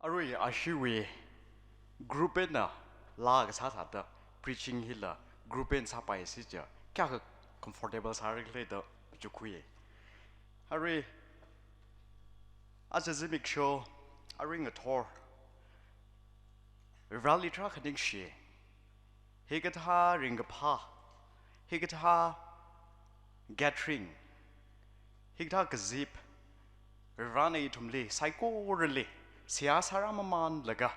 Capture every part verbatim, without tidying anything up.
Arui ashiwui group eina laa kasā thāda preaching hila group eina sāpaisi chiakha kayākha comfortable sāra khala da machukhuiya. Arui aja zimiksho, arui ngathor, Vareli tarākha ningshi. Hikathā ringkaphā, hikathā gathering, hikathā kazip, Varena ithumli saikorali seihā sārāmamanlaga,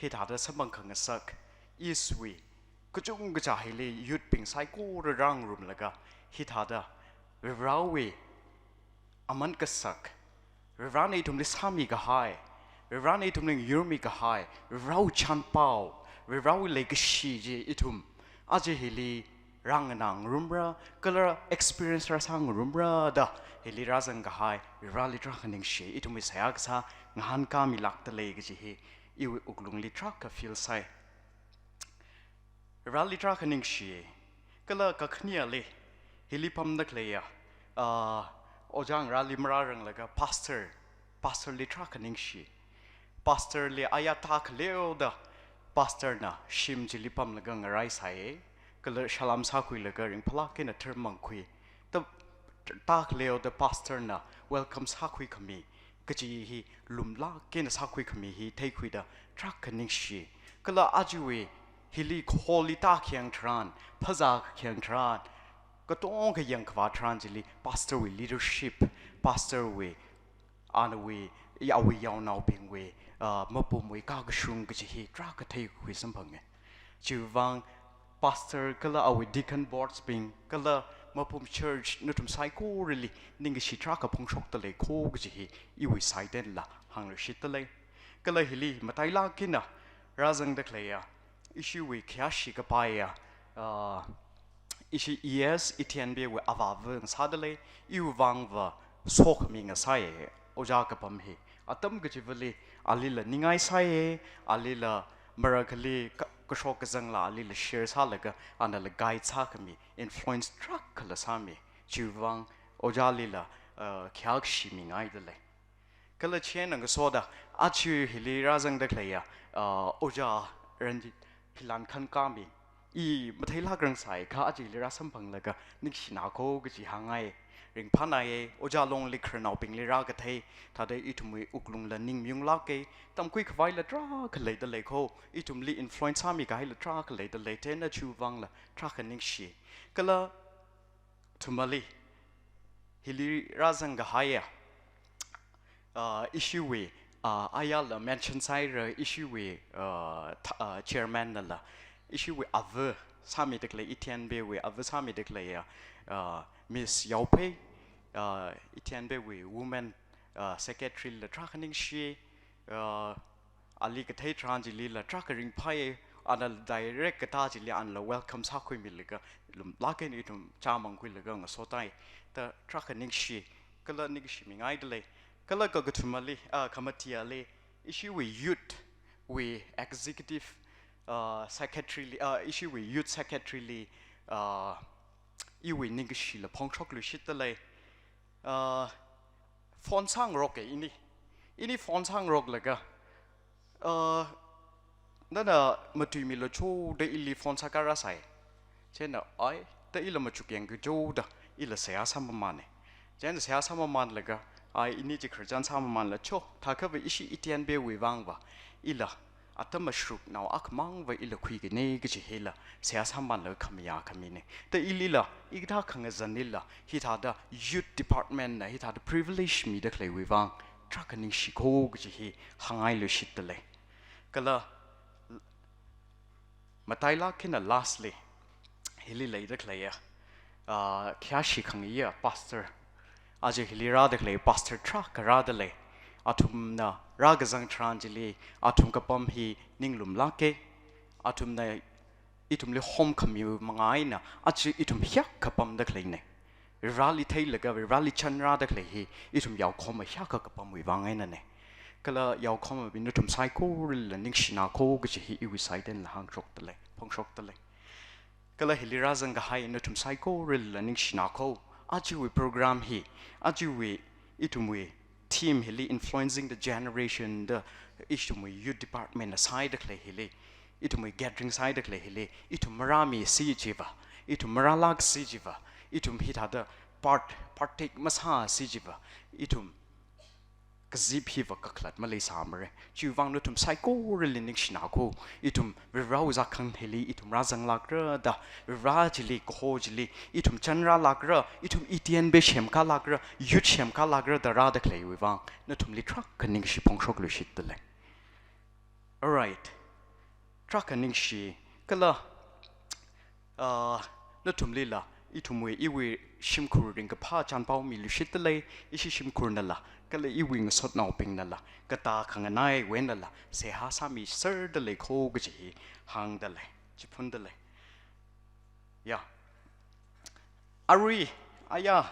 hithāda samphang khangasak, East wui kachungkha hili youth bing saikora rāngarumlaga, hithāda Varewui aman kasak, Varena ithumli sāmi kahai, Varena ithumli yurmi kahai, Varewui chānpao, Varewui leikashi chi ithum aja hili rānganā ngarumra, kala experience rāsā ngarumra da hili rāzang kahai Vareli tarākha ningshi, ithumwui seihā kasā ngahānkāmilākda lei kaji hi iwui wuklungli tarākha feel sāi. Vareli tarākha ningshi, kala kakhaneli, hili pamda khaleiya, ah, ojā ngarāli marāranglaga pastor, pastor li tarākha ningshi. Pastor li aya tākhaleoda, pastor na shim chili pamlaga ngaraisai, kala salām sākhuilaga ringphālāk eina tharmangkhui. Ta, tākhaleoda pastor na welcome sākhui khami, kaji hi lumlāk eina sākhui khami hi theikhuida tarākha ningshi. Kala ajawui hili kaholi tākhayang tharan, phazā khayang tharan, katonga yangkhavā tharan chili pastor wui leadership, pastor wui, anawui, awui yaonaobingwui, ah, mapumwui kakashung kaji hi tarākha theikhui samphange. Chiwuivang pastor kala awui deacon boards bing, kala mapum church nathum saikorali ningkashi tarākha phongshokda lei kho kaji hi iwui side einala hāngluishitta lei. Kala hili matailāk eina rāzangda khaleiya, ishiwui khayāshi kapaiya, ah, ishi E S Etienne Bey wui avāva ngasāda lei, iwui vangva sokhami ngasāi, ojā kapam hi. Atam kachivali alila ningai sāi, alila marakhali ka-, kashok kazangla alila share sālaga, anala guide sākhami, influence tarākhala sāmi. Chiwuivang ojālila, uh, khayākashi mingaida lei. Kala chieina ngasoda, aja hili rāzangda khaleiya, uh, ojā Ranjit Philan Khankami, i matheilākrang sāi kha aja hili rāsamphanglaga ningshina kho kaji hāngngai. Ringphānaiye, ojā longli khararnaobingli rākathei, thāda ithumwui wuklungla ningmayunglāke, tamkhui khavaila tarākha leida lei kho, ithumli influence sāmi kahaila tarākha leida lei, chieina chiwuivangla tarākha ningshi. Kala kathumali, hili rāzang kahaiya, ah, ishiwui, ah, ayala mention sāhaira ishiwui, ah, tha-, ah, chairman nala, ishiwui ava sāmida khalei, Etienne Bey wui ava sāmida khaleiya, ah, Miss Yaophei, ah, Etienne Bey wui women, ah, secretary la tarākha ningshi, ah, ali kathei tharan chilila tarākha ringphāi, anala direct katā chili anala welcome sākhuimilaga lumlāk eina ithum chāmangkhuilaga ngasotai, ta tarākha ningshi, kala ningshi mingaida lei. Kala kakathumali, ah, khamatiali, ishiwui youth wui executive, ah, secretary li, ah, ishiwui youth secretary li, ah, iwui ningkashila phongshokluishitta lei. Ah, phone sāngaroke ini. Ini phone sāngaroklaga, ah, nana matuimilu cho da ili phone sākāra sai. Chieina, ai, ta ila machukyangki cho da ila seihā sāmamane. Chieina seihā sāmamanlaga, ai, ini chi khararchan sāmamanla cho, thākhava ishi Etienne Bey wui vangva, ila atam ashruknao akhamangva ila khuikine kaji hila seihā sāmamanlaga khamayā khamine. Ta ilila, ikathā khangazanlila, hithāda youth department na hithāda privilege mida khaleiwui vang tarākha ningshi kho kaji hi hāngngailuishitta lei. Kala matailāk eina lastly, hili leida khaleiya, ah, khayāshi khangayiya pastor, aja hili rāda khalei pastor tarākha rāda lei. Athumna rākazang tharan chili, athum kapam hi ninglumlāke. Athumna ithumli homkhami manga eina aja ithum hiyākha pamda khaleine. Vareli theilaga, Vareli chānrāda khalei hi ithum yaokhoma hiyākha kapamwui vang einane. Kala yaokhomabing nathum saikoralila ningshina kho kaji hi iwui side einala hāngshokta lei, phongshokta lei. Kala hili rāzang kahai nathum saikoralila ningshina kho. Ajawui program hi, ajawui ithumwui theme hili, Influencing the Generation da, ithumwui youth department na sāhaida khalei hili, ithumwui gathering sāhaida khalei hili, ithum marāmisi chiva, ithum marālāksi chiva, ithum hithāda part, partake masāsi chiva, ithum kazip hiva kakhalat maleisāmara. Chiwuivang nathum saikorali ningshinako, ithum Varivarāwui zākhang hili ithum rāzanglākra da, Varivarā chili, kaho chili ithum chanrālākra, ithum E T N B semkālākra, youth semkālākra da rāda khaleiwuivang nathumli tarākha ningshi phongshokluishitdalei. Alright. Tarākha ningshi, kala, ah, nathumlila ithumwui, iwui shimkhur ringkaphā chānpao miluishitdalei, ishi shimkhurnala, kala iwui ngasotnaobingnala, katā khanganaiwui einala seihā sāmiserdalei kho kaji hi hāngdalei, chiphundalei. Ya. Arui, aya,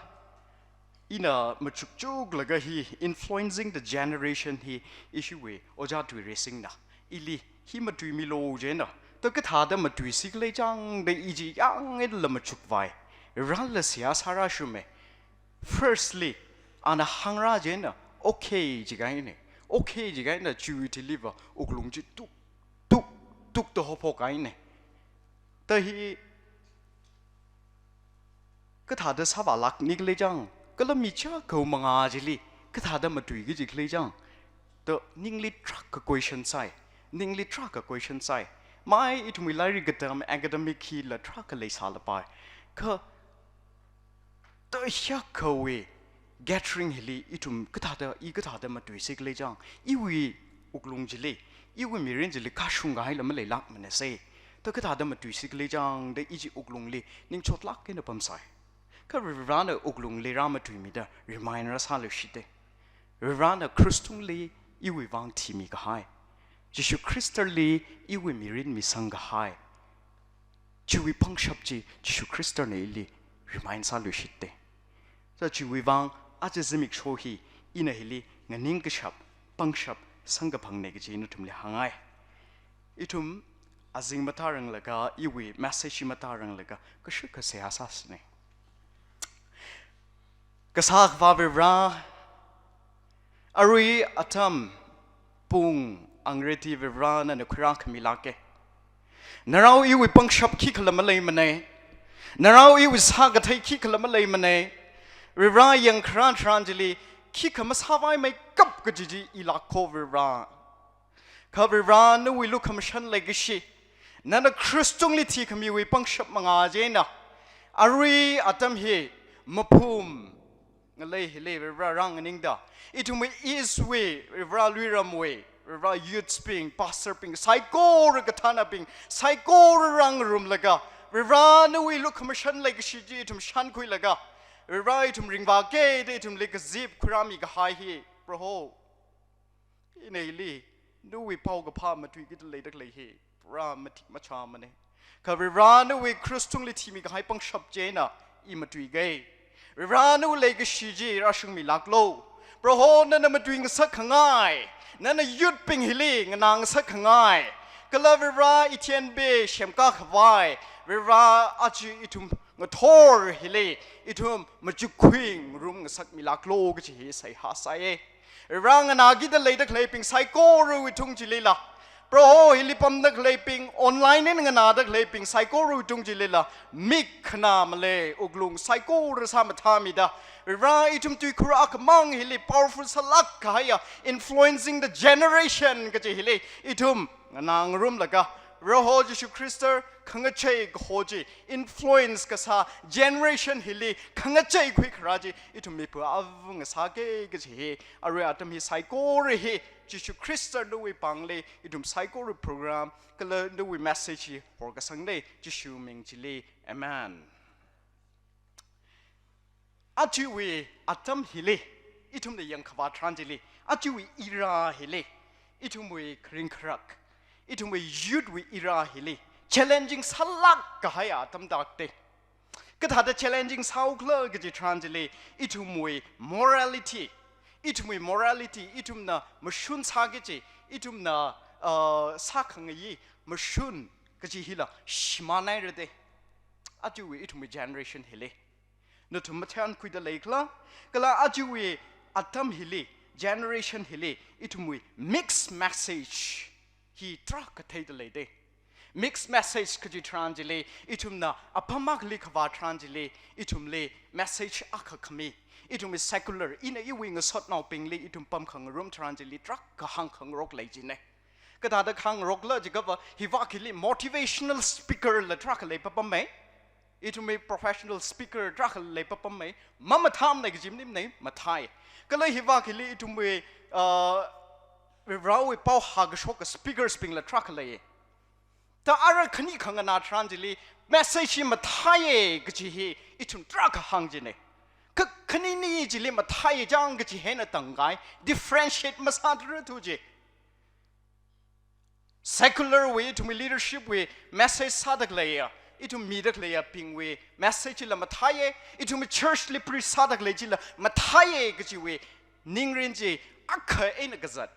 ina machukchuklaga hi Influencing the Generation hi ishiwui Ojā Tuireisingna ili hi matuimilu jina, da kathāda matuisi khalei chang da i chi yangla machukvai. Rāla seihā sārāshuma. Firstly, ana hāngra jina, okay jikahaina. Okay jikahaina chiwui thiliva wuklung chi tuk, tuk, tuk da haophokkahaina. Da hi kathāda sāvālākni khalei chang, kala mi chiyākha mangā chili kathāda matuiki kaji khalei chang, da ningli tarākha question sāi, ningli tarākha question sāi. Mai ithumwui lairik katam academic hila tarākha leisālapai. Kha da hiyākhawui gathering hili ithum kathāda, i kathāda matuisi khalei chang, iwui wuklung chili, iwui mirin chili kashung kahaila maleilākmanasei. Da kathāda matuisi khalei chang da i chi wuklungli ningchotlāk eina pamsai. Kha Varivarāna wuklungli rāmatuimida remind rāsāluishite. Varivarāna krus tungli iwuivang thimi kahai, Jishu Khristali iwui mirin misang kahai, chiwui pangshap chi Jishu Khristana ili remind sāluishite. Sa chiwuivang aja zimiksho hi ina hili nganingkashap, pangshap samkaphangna kaji nathumli hāngai. Ithum azing mathāranglaga, iwui message hi mathāranglaga, kashikha seihā sāsine. Kasā Akhava Varivarā, arui atam pung angreti Varivarā nana khuirākhamilāke. Narao iwui pangshap khikhala maleimanei. Narao iwui sākathei khikhala maleimanei. Varivarā yangkharā tharan chili khikha masāvaimeikap kaji chi ilākho Varivarā. Kha Varivarā nawui lukhamashan leikashi, nana krus tungli thikhamiwui pangshap mangā china, arui atam hi maphum ngalei hili Varivarā rānganingda, ithumwui East wui, Varivarā Luiramwui, Varivarā youths bing, pastor bing, saikora kathānabing, saikora rāngarumlaga, Varivarā nawui lukhamashan leikashi chi ithum shānkhuilaga, Varivarā ithum ringvāke da ithumli kazip khuirāmi kahai hi, Proho, ina hili nawui paokaphā matuikida leida khalei hi pura matik machāmane. Kha Varivarā nawui krus tungli thimi kahai pangshap china i matuike. Varivarā nawui leikashi chi rāshungmilāklu. Proho nana matuingasakkhangai, nana youth bing hili nganāngasakkhangai, kala Varivarā E T N B semkā khavai, Varivarā aja ithum ngathor hili ithum machukkhui ngarumngasakmilāklu kaji hi seihā sāye. Rānganākida leida khaleibing saikorawui tung chilila, Proho hili pamda khaleibing, online eina nganāda khaleibing saikorawui tung chilila, mik khanā malei wuklung saikora sāmathāmida, Varivarā ithum tuikhur akhamang hili powerful sālāk kahaiya influencing the generation kaji hili ithum nganā ngarumlaga, Proho Jishu Khrista khangachei kaho chi, influence kasā generation hili khangachei khuikharā chi ithum mipā avunga sāke kaji hi, arui atam hi saikora hi Jishu Khrista nawui pāngli ithum saikora program kala nawui message hi horkasangna, Jishu ming chili. Amen. Ajawui atam hili, ithumna yangkhavā tharan chili, ajawui era hili, ithumwui kharing kharak, ithumwui youth wui era hili, challenging sālāk kahai atam tākte. Kathāda challenging sāukhala kaji tharan chili, ithumwui morality, ithumwui morality, ithumna mashun sāki kaji, ithumna, uh, sākhangayi mashun kaji hila shimānhairate. Ajawui ithumwui generation hili nathum mathānkhuida leikhala, kala ajawui atam hili generation hili ithumwui mixed message hi tarākha theida leidei. Mixed message kaji tharan chili, ithumna apam akhali khavā tharan chili, ithumli message akha khami. Ithumwui secular, ina iwui ngasotnaobingli ithum pamkhangarum tharan chili tarākha hāngkhangarok lei jinei. Kathāda hāngarokla jiakhava, hiva akhali motivational speaker la tarākha leipapammei. Ithumwui professional speaker tarākha leipapammei. Mamathāmana kaji maningnei, mathāi. Kala hiva akhali ithumwui, uh, Varewui pao hākashoka speakers bingla tarākha lei. Ta ara khani khanganā tharan chili message hi mathāiya kaji hi ithum tarākha hāng jinei. Kha khanini chili mathāiya chang kaji hina tangkai, differentiate masāthurathu ji. Secular wui, ithumwui leadership wui message sāda khaleiya, ithum mida khaleiyabingwui message chila mathāiya, ithumwui church li preach sāda khalei chila mathāiya kajiwui ningrin chi akha eina kazat.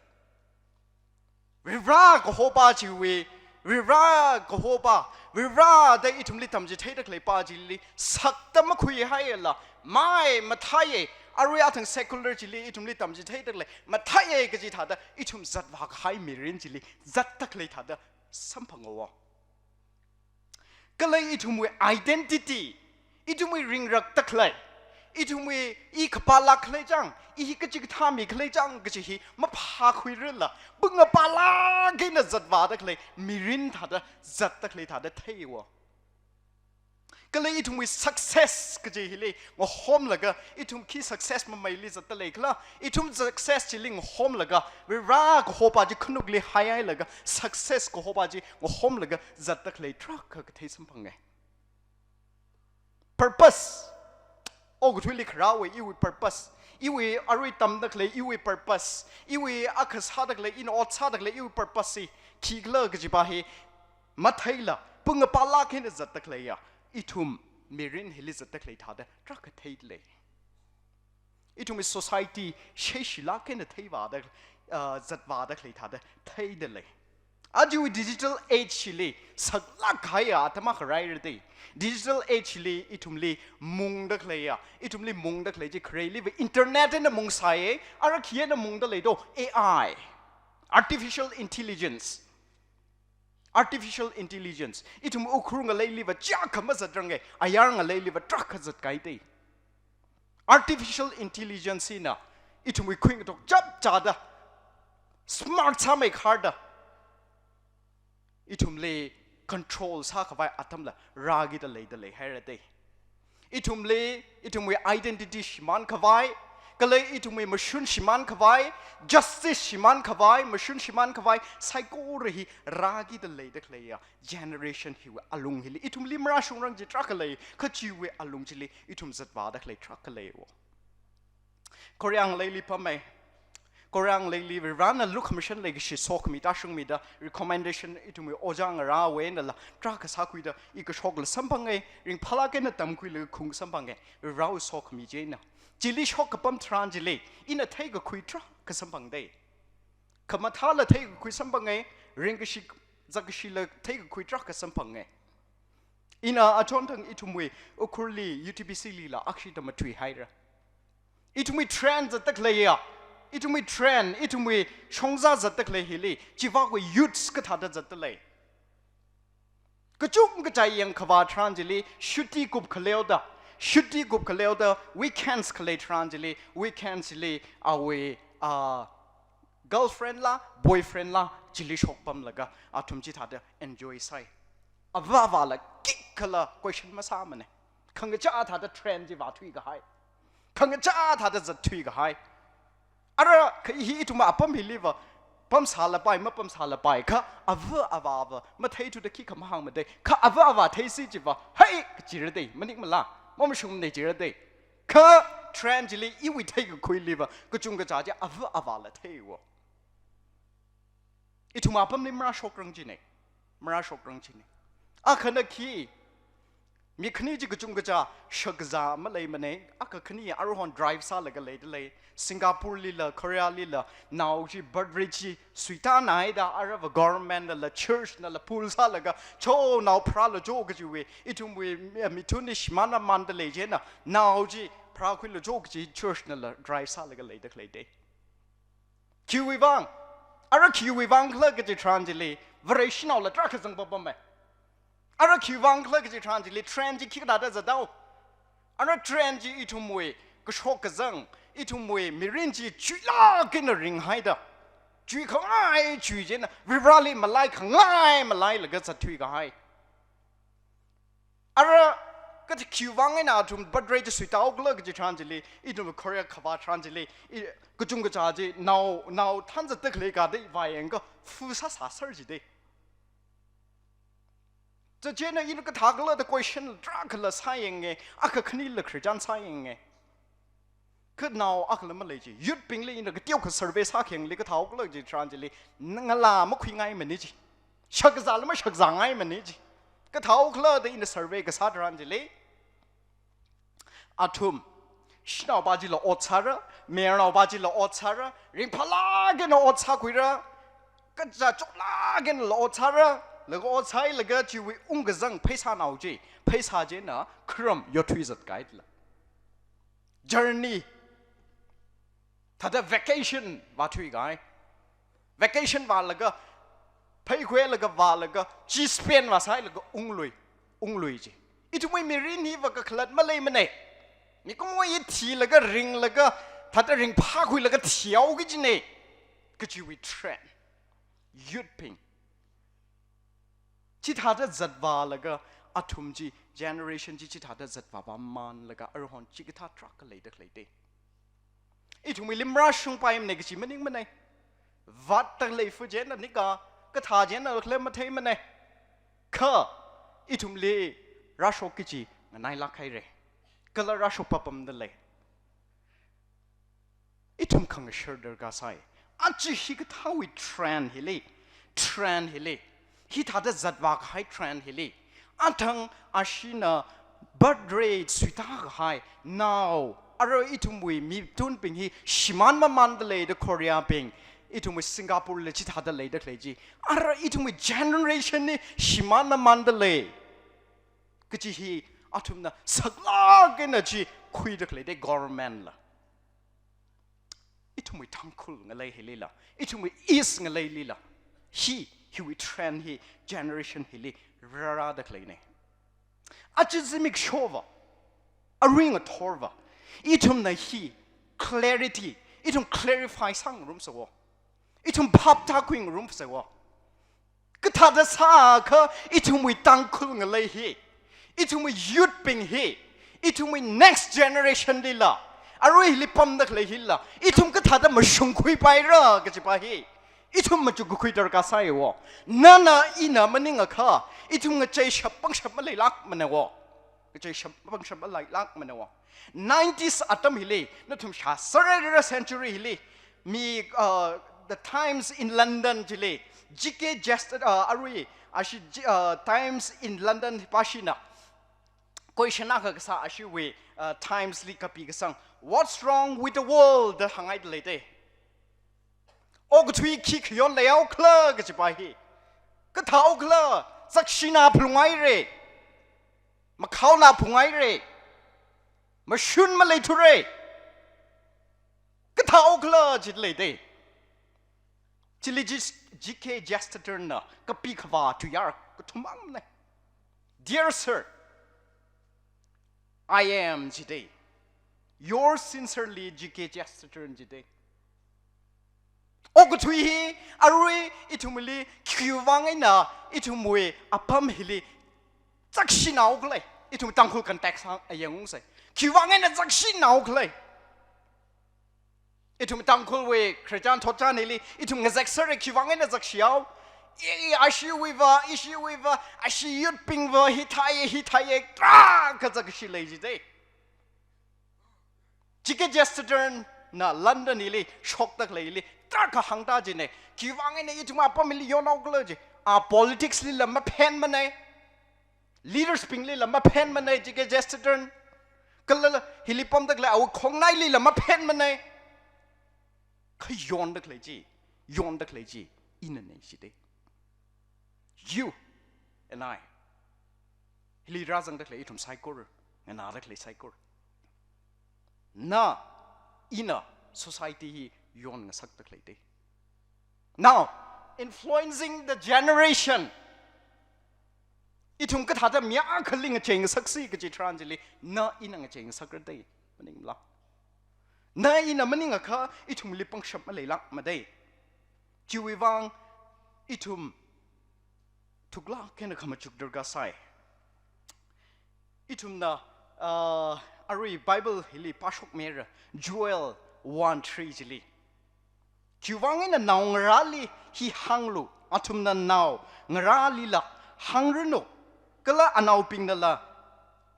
Vare kahopa chiwui, Vare kahopa, Vare da ithumli tamchitheida khaleipa chili sakta makhuihaila, mai mathāiya, arui athang secular chili ithumli tamchitheida khalei mathāiya kaji thāda ithum zatvā kahai mirin chili zatta khalei thāda samphanga wo. Kala ithumwui identity, ithumwui ringrakta khalei, ithumwui i khapālāk khalei chang, i hi kachikathā mi khalei chang kaji hi maphākhuirala, pungapālāk eina zatvāda khalei mirin thāda zatta khalei thāda theiwo. Kala ithumwui success kaji hili ngahomlaga, ithum khi success mameili zatta leikhala, ithum success chili ngahomlaga, Vare kahopa chi khanukli haihailaga, success kahopa chi ngahomlaga zatta khalei tarākha kathei samphanga. Purpose. Okathuili kharāwui iwui purpose. Iwui arui tamda khalei iwui purpose. Iwui akha sāda khalei, ina ot sāda khalei iwui purpose hi khikhala kajipa hi matheila, pungapālāk eina zatta khaleiya, ithum mirin hili zatta khalei thāda tarākha theida lei. Ithumwui society sheishilāk eina theivāda, uh, zatvāda khalei thāda theida lei. Ajawui digital age li saklāk kahaiya atam akha rāhaira dei. Digital age li ithumli mungda khaleiya, ithumli mungda khalei chi khareiliva internet eina mungsāya, ara khi eina mungda lei do, A I, artificial intelligence. Artificial intelligence. Ithum Ukhrul ngaleiliva chiyākha mazatranga, ayar ngaleiliva tarākha zatkahai dei. Artificial intelligence hina ithumwui khuingatok chapchāda, smart sāmeikharda, ithumli control sākhavai atamla rākida leida leihaira dei. Ithumli, ithumwui identity shimānkhavai, kala ithumwui mashun shimānkhavai, justice shimānkhavai, mashun shimānkhavai, saikora hi rākida leida khaleiya generation hiwui alung hili ithumli marāshungrang chi tarākha lei, kha chiwui alung chili ithum zatvāda khalei tarākha leiwo. Korea ngaleili pamei. Korea ngaleili Varena lukhamashan leikashi sokhami tāshungmida, recommendation ithumwui ojā ngarāwui einala tarākha sākhuida i kashokla samphanga, ringphālāk eina tamkhuilaga khung samphanga, Varewui sokhami china. Chili shokkapam tharan chili ina theikakhui tarākha samphangdei. Khamathāla theikakhui samphanga, ringkashi zakkashila theikakhui tarākha samphanga. Ina achonthang ithumwui Ukhrulli U T B C lila akshida mathuihaira. Ithumwui trend zatta khaleiya, ithumwui trend, ithumwui shongza zatta khalei hili, chivākwui youths kathāda zatta lei. Kachungkha chi yangkhavā tharan chili, chutti kupkhaleoda, chutti kupkhaleoda, weekends khalei tharan chili, weekends li awui, ah, girlfriend la, boyfriend la, chili shokpamlaga, athum chithāda enjoy sāi. Ava avāla khikhala question masāmana. Khangachā thāda trend chi vāthuikahai. Khangachā thāda zatthuikahai. Ara kha hi ithum apam hiliva pamsālapai, mapamsālapai, kha ava avāva matheithuda khikha mahāngmadei. Kha ava avā theisi chiva, hei, kachira dei, manikmala, mamashungmana chira dei. Kha trend chili iwui theikakhuiliva, kachungkha chi ava avāla theiwo. Ithum apamli marāshokrang jinei. Marāshokrang jinei. Akhana khi, mi khani chi kachungkha shakzā maleimanei, akha khani aruihon drive sālaga leida lei. Singapore lila, Korea lila, nao chi birth rate chi suitānaida, arava government nala, church nala, pull sālaga, cho nao pharālu cho kajiwui, ithumwui, mi, mithunli shimānmamānda lei china, nao chi pharākhuilu cho kaji church nala drive sālaga leida khaleidei. Khiwui vang? Ara khiwui vang khala kaji tharan chili, Vare shanaola tarākha zangpapamme. Ara khiwui vang khala kaji tharan chili, trend chi khikha thāda zatdao. Ara trend chi ithumwui kashok kazang, ithumwui mirin chi chuilāk eina ringhaida, chuikhangai chui chieina, Varivarāli malaikhangai malailaga zatthui kahai. Ara kathi khiwui vang eina athum birth rate chi suitao khala kaji tharan chili, ithum Korea khavā tharan chili, i, kachungkha chi nao, nao thanzatda khalei kathāda vāyangakha, fu sāsāser jidei. Chieina ina kathā khala da question tarākhala sāyange, akha khanila Christian sāyange. Kha nao akhala malei ji. Youth bingli ina kateokha survey sākhayangli kathāo khala kaji tharan chili, ngalā makhuingaimane ji. Shakzāla mashakzāngaimane ji. Kathāo khala da ina survey kasā tharan chili, athum shanaopa chila ot sāra, mayarnaopa chila ot sāra, ringphālāk eina ot sākhuira, kachā chotlāk einala ot sāra, laga ot sāhailaga chiwui ungkazang pheisānao chi, pheisā chieina kharam yothui zatkahaila. Journey, thāda vacation vāthui kahai. Vacation vālaga, pheikhuilaga vālaga, chi spend vāsāhailaga unglui, unglui ji. Ithumwui mirin hiva kakhalat maleimane. Mikumo hi thilaga ringlaga, thāda ringphākhuilaga thihaoki jine. Kachiwui trend. Youth bing. Chithāda zatvālaga athum chi, generation chi chithāda zatvāpa manlaga aruihon chikathā tarākha leida khaleidei. Ithumwui limra shungpaimane kachi maningmane. Vātda khalei fu chieina nika, kathā chieina khalei matheimane. Kha ithumli rāshokki kachi nganailāk haire. Kala rāshok papamda lei. Ithum khangashar darkar sai. Aja hikathāwui trend hili, trend hili, hithāda zatvā kahai trend hili, athang ashina birth rate suita kahai, nao, ara ithumwui mitunbing hi shimān mamānda leida Korea bing, ithumwui Singapore li chithāda leida khalei chi, ara ithumwui generation hi shimān mamānda lei kachi hi athumna saklāk eina chi khuida khaleidei government la. Ithumwui Tangkhul ngalei hilila, ithumwui East ngaleilila, hi, hiwui trend hi generation hili rārāda khaleine. Aja zimiksho va, arui ngathor va, ithumna hi clarity, ithum clarify sāngarumsa wo. Ithum phap tākhui ngarumsa wo. Kathāda sākha ithumwui Tangkhul ngalei hi, ithumwui youth bing hi, ithumwui next generation lila, aruihili pamda khalei hila, ithum kathāda mashungkhuipaira kajipa hi, ithum machukakhui darkar sai wo. Nana ina maningakha, ithum ngacheishap pangshap maleilākmana wo. Ngacheishap pangshap maleilākmana wo. Nineties atam hili, nathum shāserhaira century hili, mi, uh, The Times in London chili, G K Chesterton, uh, arui, ashi, G-, uh, Times in London pashina question akha kasā ashiwui, uh, Times li kapi kasang, "What's wrong with the world?" da hānghaida leidei. Okathui khi khayon leihaokhala kajipa hi. Kathāhaokhala, zakshina phunghaire. Makhaona phunghaire. Mashun maleithure. Kathāhaokhala jida leidei. Chili G-, G K Chesterton na kapi khavā tuiyār kathum mangmane. "Dear sir, I am," jidei. "Yours sincerely, G K Chesterton," jidei. Okathui hi, arui ithumli, khiwui vang eina ithumwui apam hili zakshinaokhala, ithum Tangkhul context hāng ayangungsei. Khiwui vang eina zakshinaokhala. Ithum Tangkhulwui Christian thotchan hili, ithum ngazekserra khiwui vang eina zakshihao. I, ashiwui va, ishiwui va, ashi youth bing va, hithāye, hithāye, tarākha zakshi lei jidei. G K Chesterton na London hili shokda khaleili tarākha hāngda jine. Khiwui vang eina ithum apam hili yonhaokhala ji. A politics lila maphenmane. Leaders bing lila maphenmane G K Chesterton. Kala hili pamda khalei awui khongnai lila maphenmane. Kha yonda khalei chi, yonda khalei chi, inane jidei. You and I. Hili rāzangda khalei ithum saikora, nganāda khalei saikora. Na, ina, society hi yonngasakda khaleidei. Now, influencing the generation. Ithum kathāda mi akhali ngachei ngasaksi kaji tharan chili, na ina ngachei ngasakrada, maningla. Na ina maningakha, ithumli pangshap maleilākmada. Chiwui vang, ithum thuklāk eina khamachuk darkar sai. Ithumna, ah, arui Bible hili pāshokmira, Joel one three chili. Khiwuivang eina naongarāli hi hānglu, athumna naongarālila hāngranu, kala anaobingnala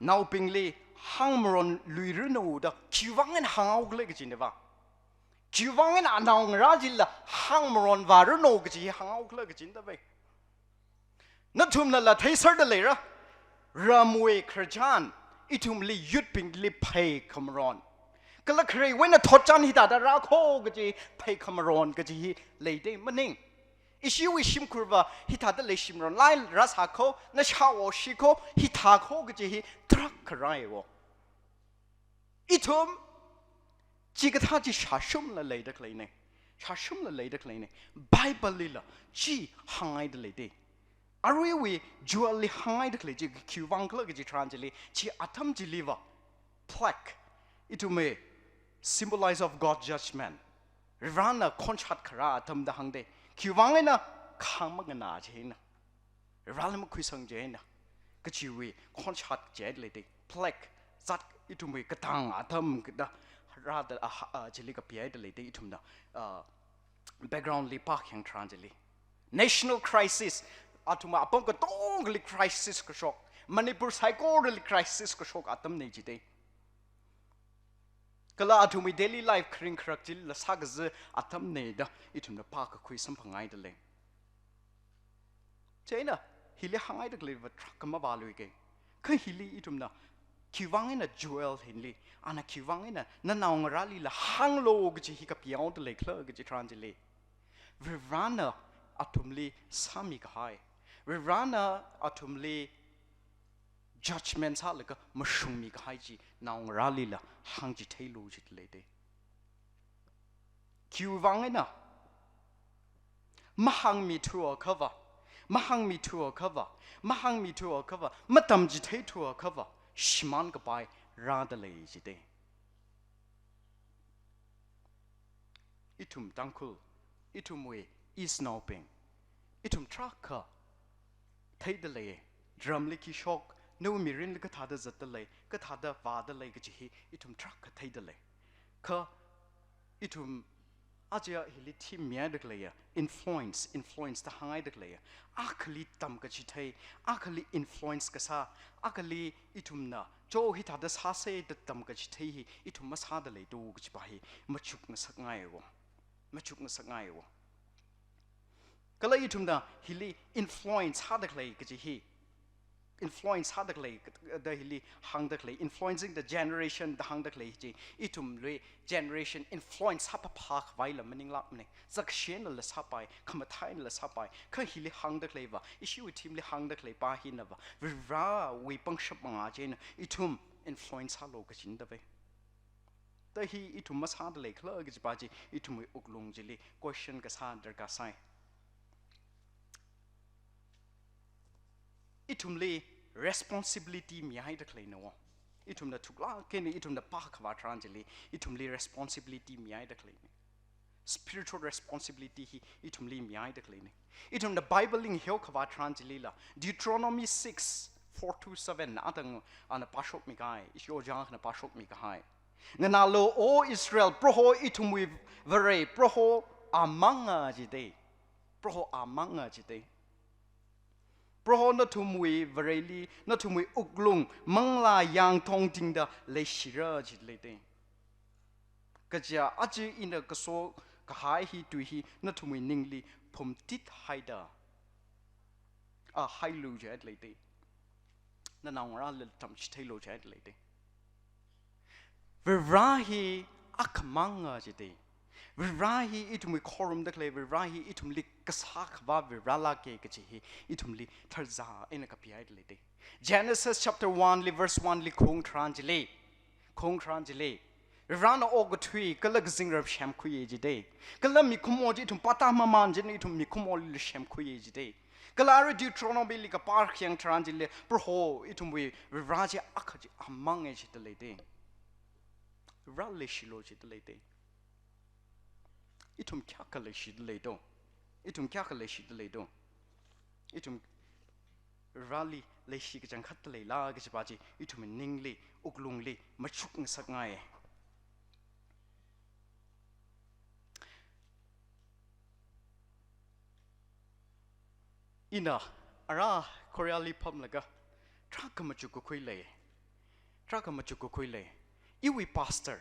naobingli hāngmaronluiranu da khiwuivang eina hānghaokhala kajina va. Khiwuivang eina anaongarā chila hāngmaronvāranu kaji hānghaokhala kajina va. Nathumnala theiserda leira, ramwui khararchan, ithumli youth bingli pheikhamaron. Kala khareiwui eina thotchan hithāda rākho kaji pheikhamaron kaji hi leida maning. Ishiwui shimkhurva hithāda leishimaron, lai rāsākho, nashao shikho, hithākho kaji hi tarākha rāiwo. Ithum, chikathā chi shāshumla leida khaleina. Shāshumla leida khaleina. Bible lila chi hānghaida leida. Aruiwui Joel li hānghaida khalei chi khiwuivang khala kaji tharan chili, chi atam chiliva plague, ithumwui symbolize of God judgment. Varena khonshat kharā atam da hāngda. Khiwuivang eina khāng manganā chieina. Vareli makhuisang chieina. Kachiwui khonshat chieina leida. Plague, zat ithumwui katang atam kada rāda, ah, ah, chili kapihaida leida ithumna, ah, background li pākhayang tharan chili. National crisis, athum apam katongali crisis kashok, Manipur saikorali crisis kashok atamna jida. Kala athumwui daily life kharing kharak chilila sākaza atamna da ithumna pākakhui samphanghaida lei. Chieina, hili hānghaida khaleiva tarākha mavāluika. Kha hili ithumna, khiwuivang eina Joel hili, ana khiwuivang eina nanaongarālila hānglu kaji hi kapihaoda leikhala kaji tharan chili. Varena athumli sāmikahai. Varena athumli judgment sālaga mashungmikahai chi naongarālila hāngchitheilu jida leida. Khiwuivang eina, mahāngmithuakhava, mahāngmithuakhava, mahāngmithuakhava, matamchitheithuakhava, shimānkapai rāda lei jida. Ithum Tangkhul, ithumwui East naobing, ithum tarākha theida lei, ramli khi shok, nawui mirinli kathāda zatda lei, kathāda vāda lei kaji hi ithum tarākha theida lei. Kha ithum aja hili theme mihaida khaleiya, influence, influence da hānghaida khaleiya. Akhali tamkachithei, akhali influence kasā, akhali ithumna, cho hithāda sāsa da tamkachithei hi ithum masāda leida kajipa hi machukngasakngaiwo. Machukngasakngaiwo. Kala ithumna hili influence sāda khalei kaji hi, influence sāda khalei da hili hāngda khalei, influencing the generation da hāngda khalei chi, ithumwui generation influence sāpapha khavaila maninglākmana. Zakshennala sāpai, khamathainala sāpai, kha hili hāngda khaleiva, ishiwui theme li hāngda khaleipa hinava, Varewui pangshap manga chieina ithum influence sālu kajina da vai. Da hi ithum masāda leikhala kajipa chi ithumwui wuklung chili question kasā darkar sai. Ithumli responsibility mihaida khaleina wo. Ithumna thuklāk eina ithumna pākhavā tharan chili ithumli responsibility mihaida khaleina. Spiritual responsibility hi ithumli mihaida khaleina. Ithumna Bible li ngaheokhavā tharan chilila, Deuteronomy six, four to seven, atang ana pāshokmikahai, ishi ojā akhana pāshokmikahai. Nganālu, O Israel, Proho ithumwui Vare, Proho amanga jida. Proho amanga jida. Proho nathumwui Vareli, nathumwui wuklung manglā yāngthong tingda leishira jida leida. Kaja aja ina kasokahai hi tui hi nathumwui ningli phumtithaida, a, hailu jida leida. Nanaongarāla tamchitheilu jida leida. Vare hi akhamanga jida. Vare hi ithumwui khorumda khalei, Vare hi ithumli kasā khavā Vare lāka kaji hi ithumli tharzā eina kapihaida leida. Genesis chapter one li verse one li khaung tharan chili, khaung tharan chili, Varena okathui kala kazingram semkhuiya jida. Kala mikhumo chi ithum pata maman china ithum mikhumoli semkhuiya jida. Kala arui Deuteronomy li kapā khayang tharan chili Proho ithumwui Vare chi akha chi amanga jida leida. Vare leishilu jida leida. Ithum kayākha leishida leido? Ithum kayākha leishida leido? Ithum Vareli leishi kachangkhatta leila kajipa chi ithum ningli, wuklungli machuk ngasakngai. Ina ara Korea li pamlaga tarākha machuk kakhui lei. Tarākha machuk kakhui lei. Iwui pastor,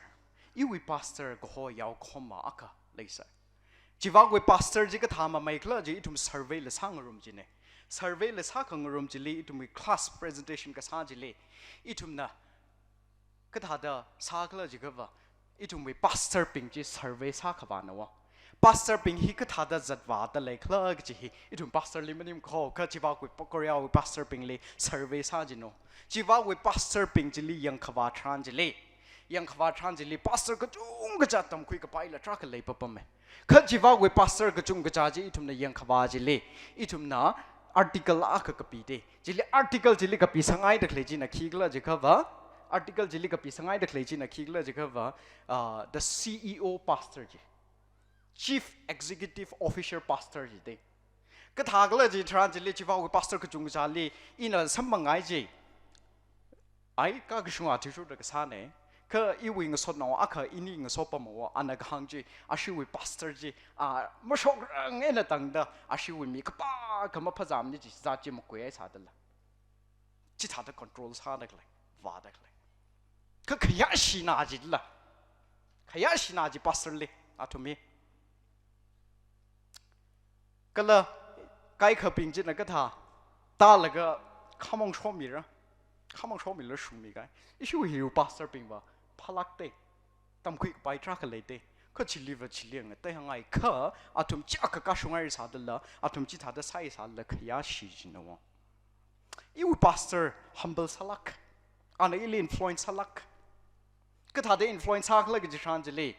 iwui pastor kaho yao kahoma akha leisai. Chivākwui pastor chi kathā mamei khala chi ithum survey la sāngarum china. Survey la sākhangarum chili ithumwui class presentation kasā chili ithumna kathāda sākhala jiakhava, ithumwui pastor bing chi survey sākhavāna wo. Pastor bing hi kathāda zatvāda leikhala kaji hi ithum pastor li maning kho, kha chivākwui pa-, Korea wui pastor bingli survey sā jino. Chivākwui pastor bing chili yangkhavā tharan chili, yangkhavā tharan chili pastor kachungkha tamkhui kapaila tarākha leipapama. Kha chivākwui pastor kachungkha chi ithumna yangkhavā chili, ithumna article akha kapida. Chili article chili kapisāngaida khalei china khikhala jiakhava, article chili kapisāngaida khalei china khikhala jiakhava, uh, the C E O pastor chi. Chief Executive Officer pastor jida. Kathākhala ji tharan chili chivākwui pastor kachungkhali ina samphangngaiya ji. Ai, kakashunga thishuda kasāna. Kha iwui ngasotnao akha ini ngasopamhaowa, ana kahāng chi, ashiwui pastor chi, a, mashokrang eina tangda, ashiwui mi kapā kha maphazamni chi zat chi makuihaisādala. Chithāda control sāda khalei, vāda khalei. Kha khayāshina jila. Khayāshina ji pastor li, athumwui. Kala kaikhabing china kathā, tālaga khamong shomira, khamong shomila shungmi kai. Ishiwui hiwui pastor bingva phalākda, tamkhui kapai tarākha leida. Kha chiliva chili ngatei hāngngai kha, athum chi akha kashungngaisādala, athum chithāda sāisāla khayāshi jina wo. Iwui pastor humble sālāk. Ana ili influence sālāk. Kathāda influence sākhala kaji tharan chili,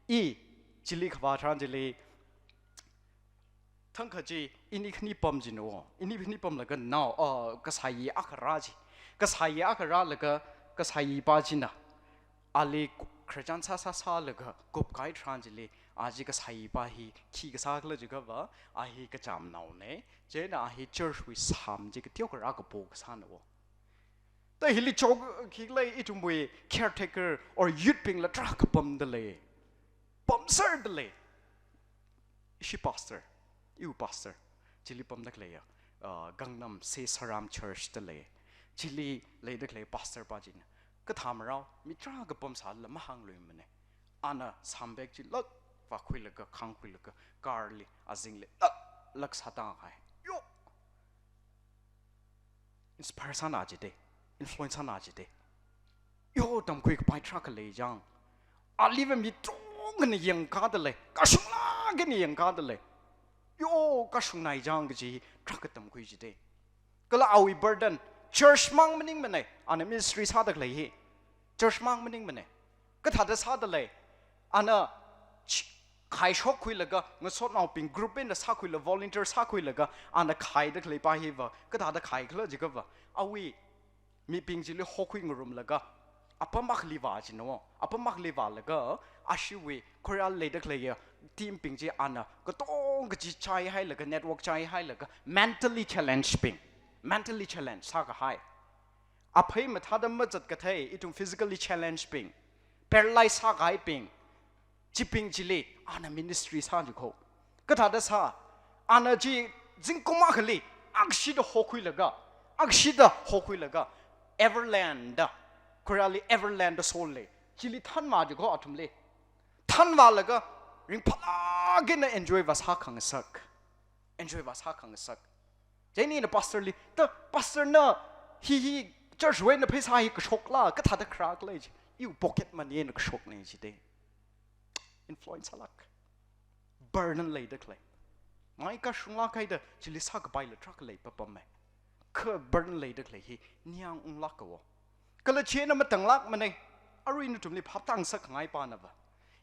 i chili khavā tharan chili, thangkha chi ini khani pam jino, ini khani pamlaga nao, uh, kasāyi akha rā ji. Kasāyi akha rālaga, kasāyi pa china ali khararchan sāsā sālaga kupkahai tharan chili, a chi kasāyi pa hi khi kasākhala jiakhava, a hi kachamnaona, chieina a hi church wui sām chi kateokha rākapo kasāna wo. Ta hili chok khikhala ithumwui caretaker or youth bingla tarākha pamda lei. Pamserda lei. Ishi pastor, iwui pastor, chili pamda khaleiya, uh, Gangnam Sesaram Church da lei. Chili leida khalei pastor pa china kathā marao, mi tarākha pamsāla mahāngluimana. Ana sāmbag chi lāk vākhuilaga, khāngkhuilaga, car li, azingli lāk, lāk sātāngai. Yo! Inspire sāna jida, influence sāna jida. Yo, tamkhui kapai tarākha lei jang. Aliva mi tongkhana yangkāda lei, kashunglāk eina yangkāda lei. Yo, kashungnai jang kaji tarākha tamkhui jida. Kala awui burden, church mang maningmana, ana ministry sāda khalei hi. Church mang maningmana. Kathāda sāda lei. Ana ch-, khaishokkhuilaga, ngasotnaobing group eina sākhuila, volunteer sākhuilaga, ana khaida khalei pa hiva, kathāda khaikhala jiakhava, awui mibing chili hokhui ngarumlaga, apam akhali vā jino, apam akhali vālaga, ashiwui Korea leida khaleiya team bing chi ana katong kaji chaihailaga, network chaihailaga, mentally challenge bing, mentally challenge sākahai. Aphei mathāda mazat kathei, ithum physically challenge bing, paralyze sākahaibing, chibing chili, ana ministry sā jikho. Kathāda sā, ana chi zingkum akhali, akshida hokhuilaga, akshida hokhuilaga, Everland da, Korea li Everland da sola. Chili thanvā jikho athumli. Thanvālaga, ringphālāk eina enjoy vāsā khangasak. Enjoy vāsā khangasak. Chieina ina pastor li, ta pastor na hi hi church wui eina pheisā hi kashokla, kathāda kharākhala ji. Iwui pocket money eina kashokna jida. Influence sālāk. Burden leida khalei. Mai kashunglāk haida, chili sākapaila tarākha leipapama. Kha burden leida khalei hi ningyāng unglāka wo. Kala chieina matanglākmana. Arui nathumli phaptāngasakngai panava.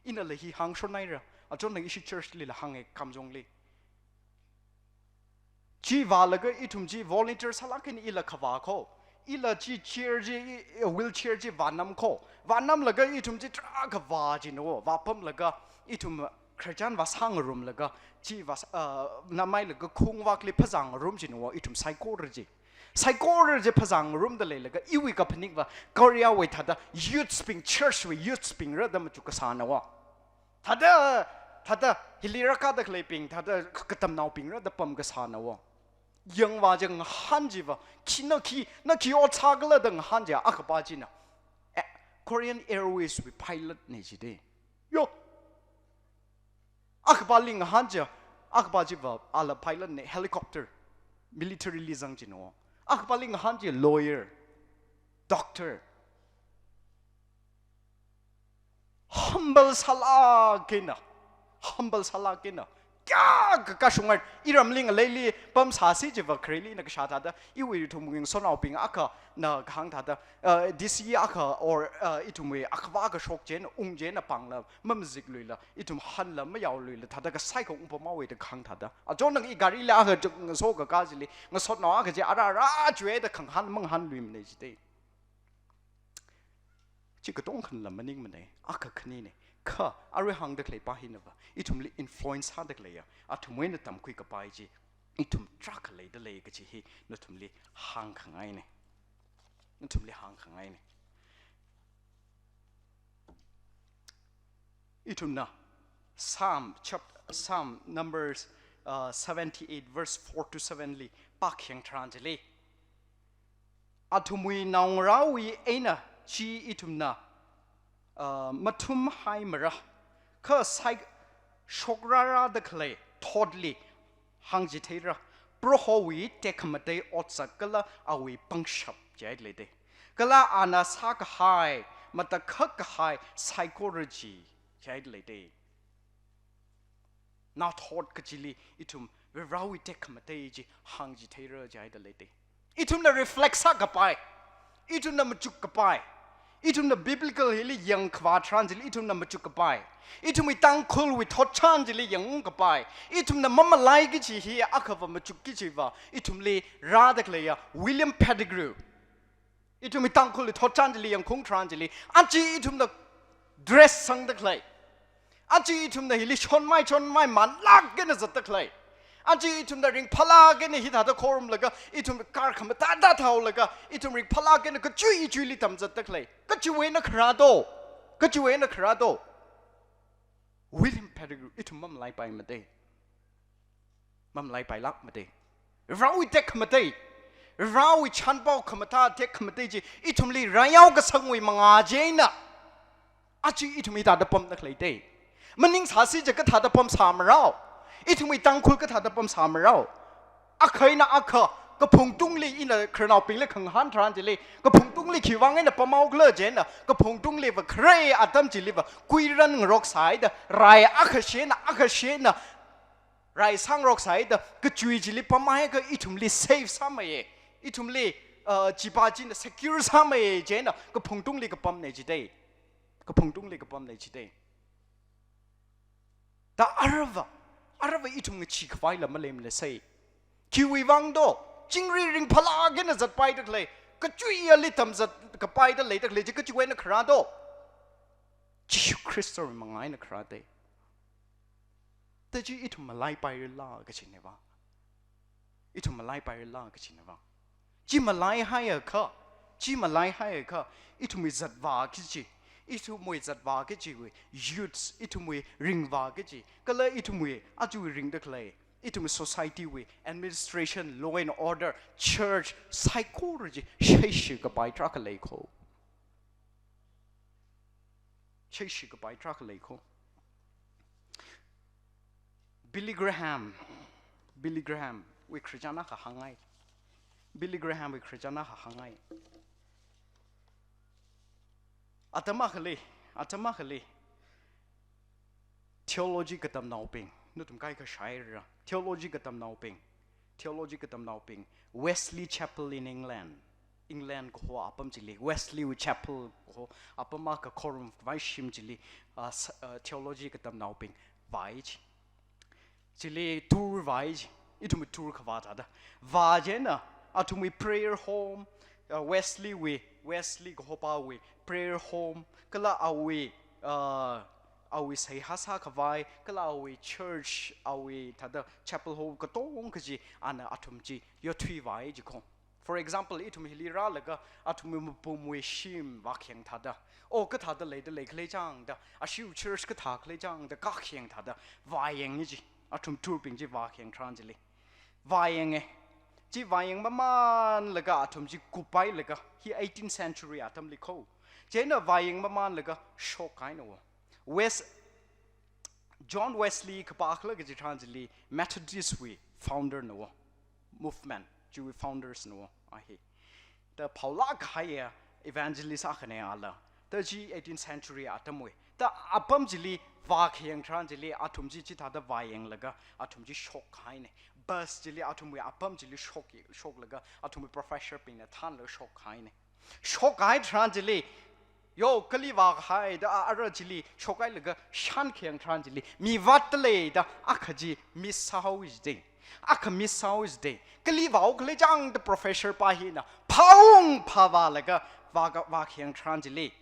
Inala hi hāngshonhaira. Achon nang ishi church lila hānge kamjongli. Chi vālaga ithum chi volunteer sālāk eina ila khavā kho. Ila chi chair chi, i, i, wheelchair chi vānam kho. Vānamlaga ithum chi tarākha vā jina wo. Vāpamlaga ithum Christian vāsāngarumlaga chi vā, uh, namailaga khungvakli phazāngarum jina wo ithum saikora chi. Saikora chi phazāngarumda leilaga iwui kaphanikva Korea wui thāda youths bing, church wui youths bing rāda machuk kasāna wo. Thāda, thāda hili rākāda khaleibing, thāda katamnaobing rāda pam kasāna wo. Yangva chi ngahān chiva, khi na khi, na khi ot sākhala da ngahān chi akhapa china, eh, Korean Airways wui pilot ne jide. Yo. Akhapali ngahān chi, akhapa chiva ala pilot ne, helicopter, military li zang jina wo. Akhapali ngahān chi lawyer, doctor. Humble sālāk eina, humble sālāk eina. Kayākha kashungar, iramli ngaleili pamsāsi chiva khareli ina kashā thāda, iwui ithumwui ngasotnaobing akhana kahāng thāda, uh, D C akha or, uh, ithumwui akhava kashok chieina, ung chieina pāngla, mamazikluila, ithum hanla, mayaoluila, thāda kasai kha ungpamhaowe da kahāng thāda. Achon nang i garili akha chuk ngaso kakā chili, ngasotnao akha chi ara ara chuida khangahān mangahānluimane jide. Chi katongkhanala maningmane, akha khanine. Kha, arui hāngda khaleipa hinava, ithumli influence sāda khaleiya, athumwui eina tamkhui kapai chi, ithum tarākha leida lei kachi hi, nathumli hāngkhangaine. Nathumli hāngkhangaine. Ithumna Psalm, chap-, Psalm Numbers, uh, seventy-eight verse four to seven li pākhayang tharan chili, athumwui naongarāwui eina chi ithumna, uh, mathumhaimara, kha sai shokrarāda khalei thotli hāngchitheira, Prohowui tekhamatei otsak kala awui pangshap jihaida leide. Kala ana sākahai, matakhak kahai saikora chi jihaida leide. Nathot kachili ithum Varivarāwui tekhamatei chi hāngchitheira jihaida leide. Ithumna reflect sākapai, ithumna machuk kapai, ithumna biblical hili yangkhavā tharan chili ithumna machuk kapai, ithumwui Tangkhulwui thotchan chili yangkapai, ithumna mamalai kachi hi akhava machuk kachiva, ithumli rāda khaleiya William Pettigrew. Ithumwui Tangkhulwui thotchan chili yangkhaung tharan chili, aja ithumna dress sangda khalei, aja ithumna hili shonmai shonmai manlāk eina zatda khalei, aja ithumna ringphālāk eina hithāda khorumlaga, ithum car khamathāda thaolaga, ithum ringphālāk eina kachui chuili tamzatda khalei, kachiwui eina kharā do? Kachiwui eina kharā do? William Pettigrew, ithum mamalaipaimade. Mamalaipailākmade. Varivarāwui tekhamatei, Varivarāwui chānpao khamathā tekhamatei chi ithumli rāyao kasangwui mangā chieina aja ithum hithāda pamda khaleide. Maningsāsi chi kathāda pamsāmarao? Ithumwui Tangkhul kathāda pamsāmarao? Akha eina akha, kaphungtungli ina khararnaobingli khangahān tharan chili, kaphungtungli khiwui vang eina pamhaokhala chieina, kaphungtungliva khare atam chiliva kuiran ngaroksāhaida, rai akha shina, akha shina rai sāngaroksāhaida, kachui chili pamhaiakha ithumli safe sāmeiye, ithumli, uh, chipa china secure sāmeiye chieina kaphungtungli kapamne jide. Kaphungtungli kapamne jide. Da aruiva, aruiva ithum ngacheekhavaila maleimana sai. Khiwui vang do? Chingri ringphālāk eina zatpaida khalei, kachuiyali tamzat kapaida leida khalei chi kachiwui eina kharā do? Jishu Khristawui mangā eina kharāde. Da chi ithum malaipairala kachineva. Ithum malaipairala kachineva. Chi malaihaiakha, chi malaihaiakha, ithumwui zatvā kachi, ithumwui zatvā kachiwui, youths, ithumwui ringvā kachi, kala ithumwui ajawui ringda khalei, ithumwui society wui administration, law and order, church, saikora chi shaishi kapai tarākha lei kho. Shaishi kapai tarākha lei kho. Billy Graham, Billy Graham wui khararchan akha hāngngai. Billy Graham wui khararchan akha hāngngai. Atam akhali, atam akhali, theology katamnaobing, nathum kaikha shāhaira, theology katamnaobing, theology katamnaobing, Wesley Chapel in England, England kaho apam chili, Wesley wui chapel kaho apam akha khorumwui shim chili, ah, s-, ah, theology katamnaobing vāi ji. Chili tour vāi ji, ithum tour khavā thāda. Vā chieina, athumwui prayer home, ah, Wesley wui, Wesley kahopawui prayer home, kala awui, ah, awui seihā sākhavai, kala awui church, awui thāda chapel ho katongkha chi, ana athum chi yothui vāi ji kho. For example, ithum hili rālaga athumwui mapumwui shim vākhayang thāda, o kathāda leida lei khalei chāngda, ashiwui church kathā khalei chāngda, kākhayang thāda, vāyang ji, athum tour bing chi vākhayang tharan chili. Vāyanga. Chi vāyang mamanlaga athum chi kuphailaga, hi eighteenth century atamli kho. Chieina vāyang mamanlaga shokkahaina wo. Wes-, John Wesley kapā khala kaji tharan chili Methodist wui founder na wo, movement chiwui founders na wo a hi. Da phaolāk kahaiya evangelist akhana ala. Da chi eighteenth century atamwui. Da apam chili vākhayang tharan chili athum chi chithāda vāyanglaga athum chi shokkahaina. Bus chili athumwui apam chili shok, shoklaga athumwui professor bingna thānlaga shokkahaina. Shokkahai tharan chili, yo, kali vākahai da a-, ara chili shokhailaga shānkhayang tharan chili, mi vātda lei da akha chi miss sāhaowa jida. Akha miss sāhaowa jida. Kali vāo khalei chāngda professor pa hina phaung phavālaga vāka-, vākhayang tharan chili,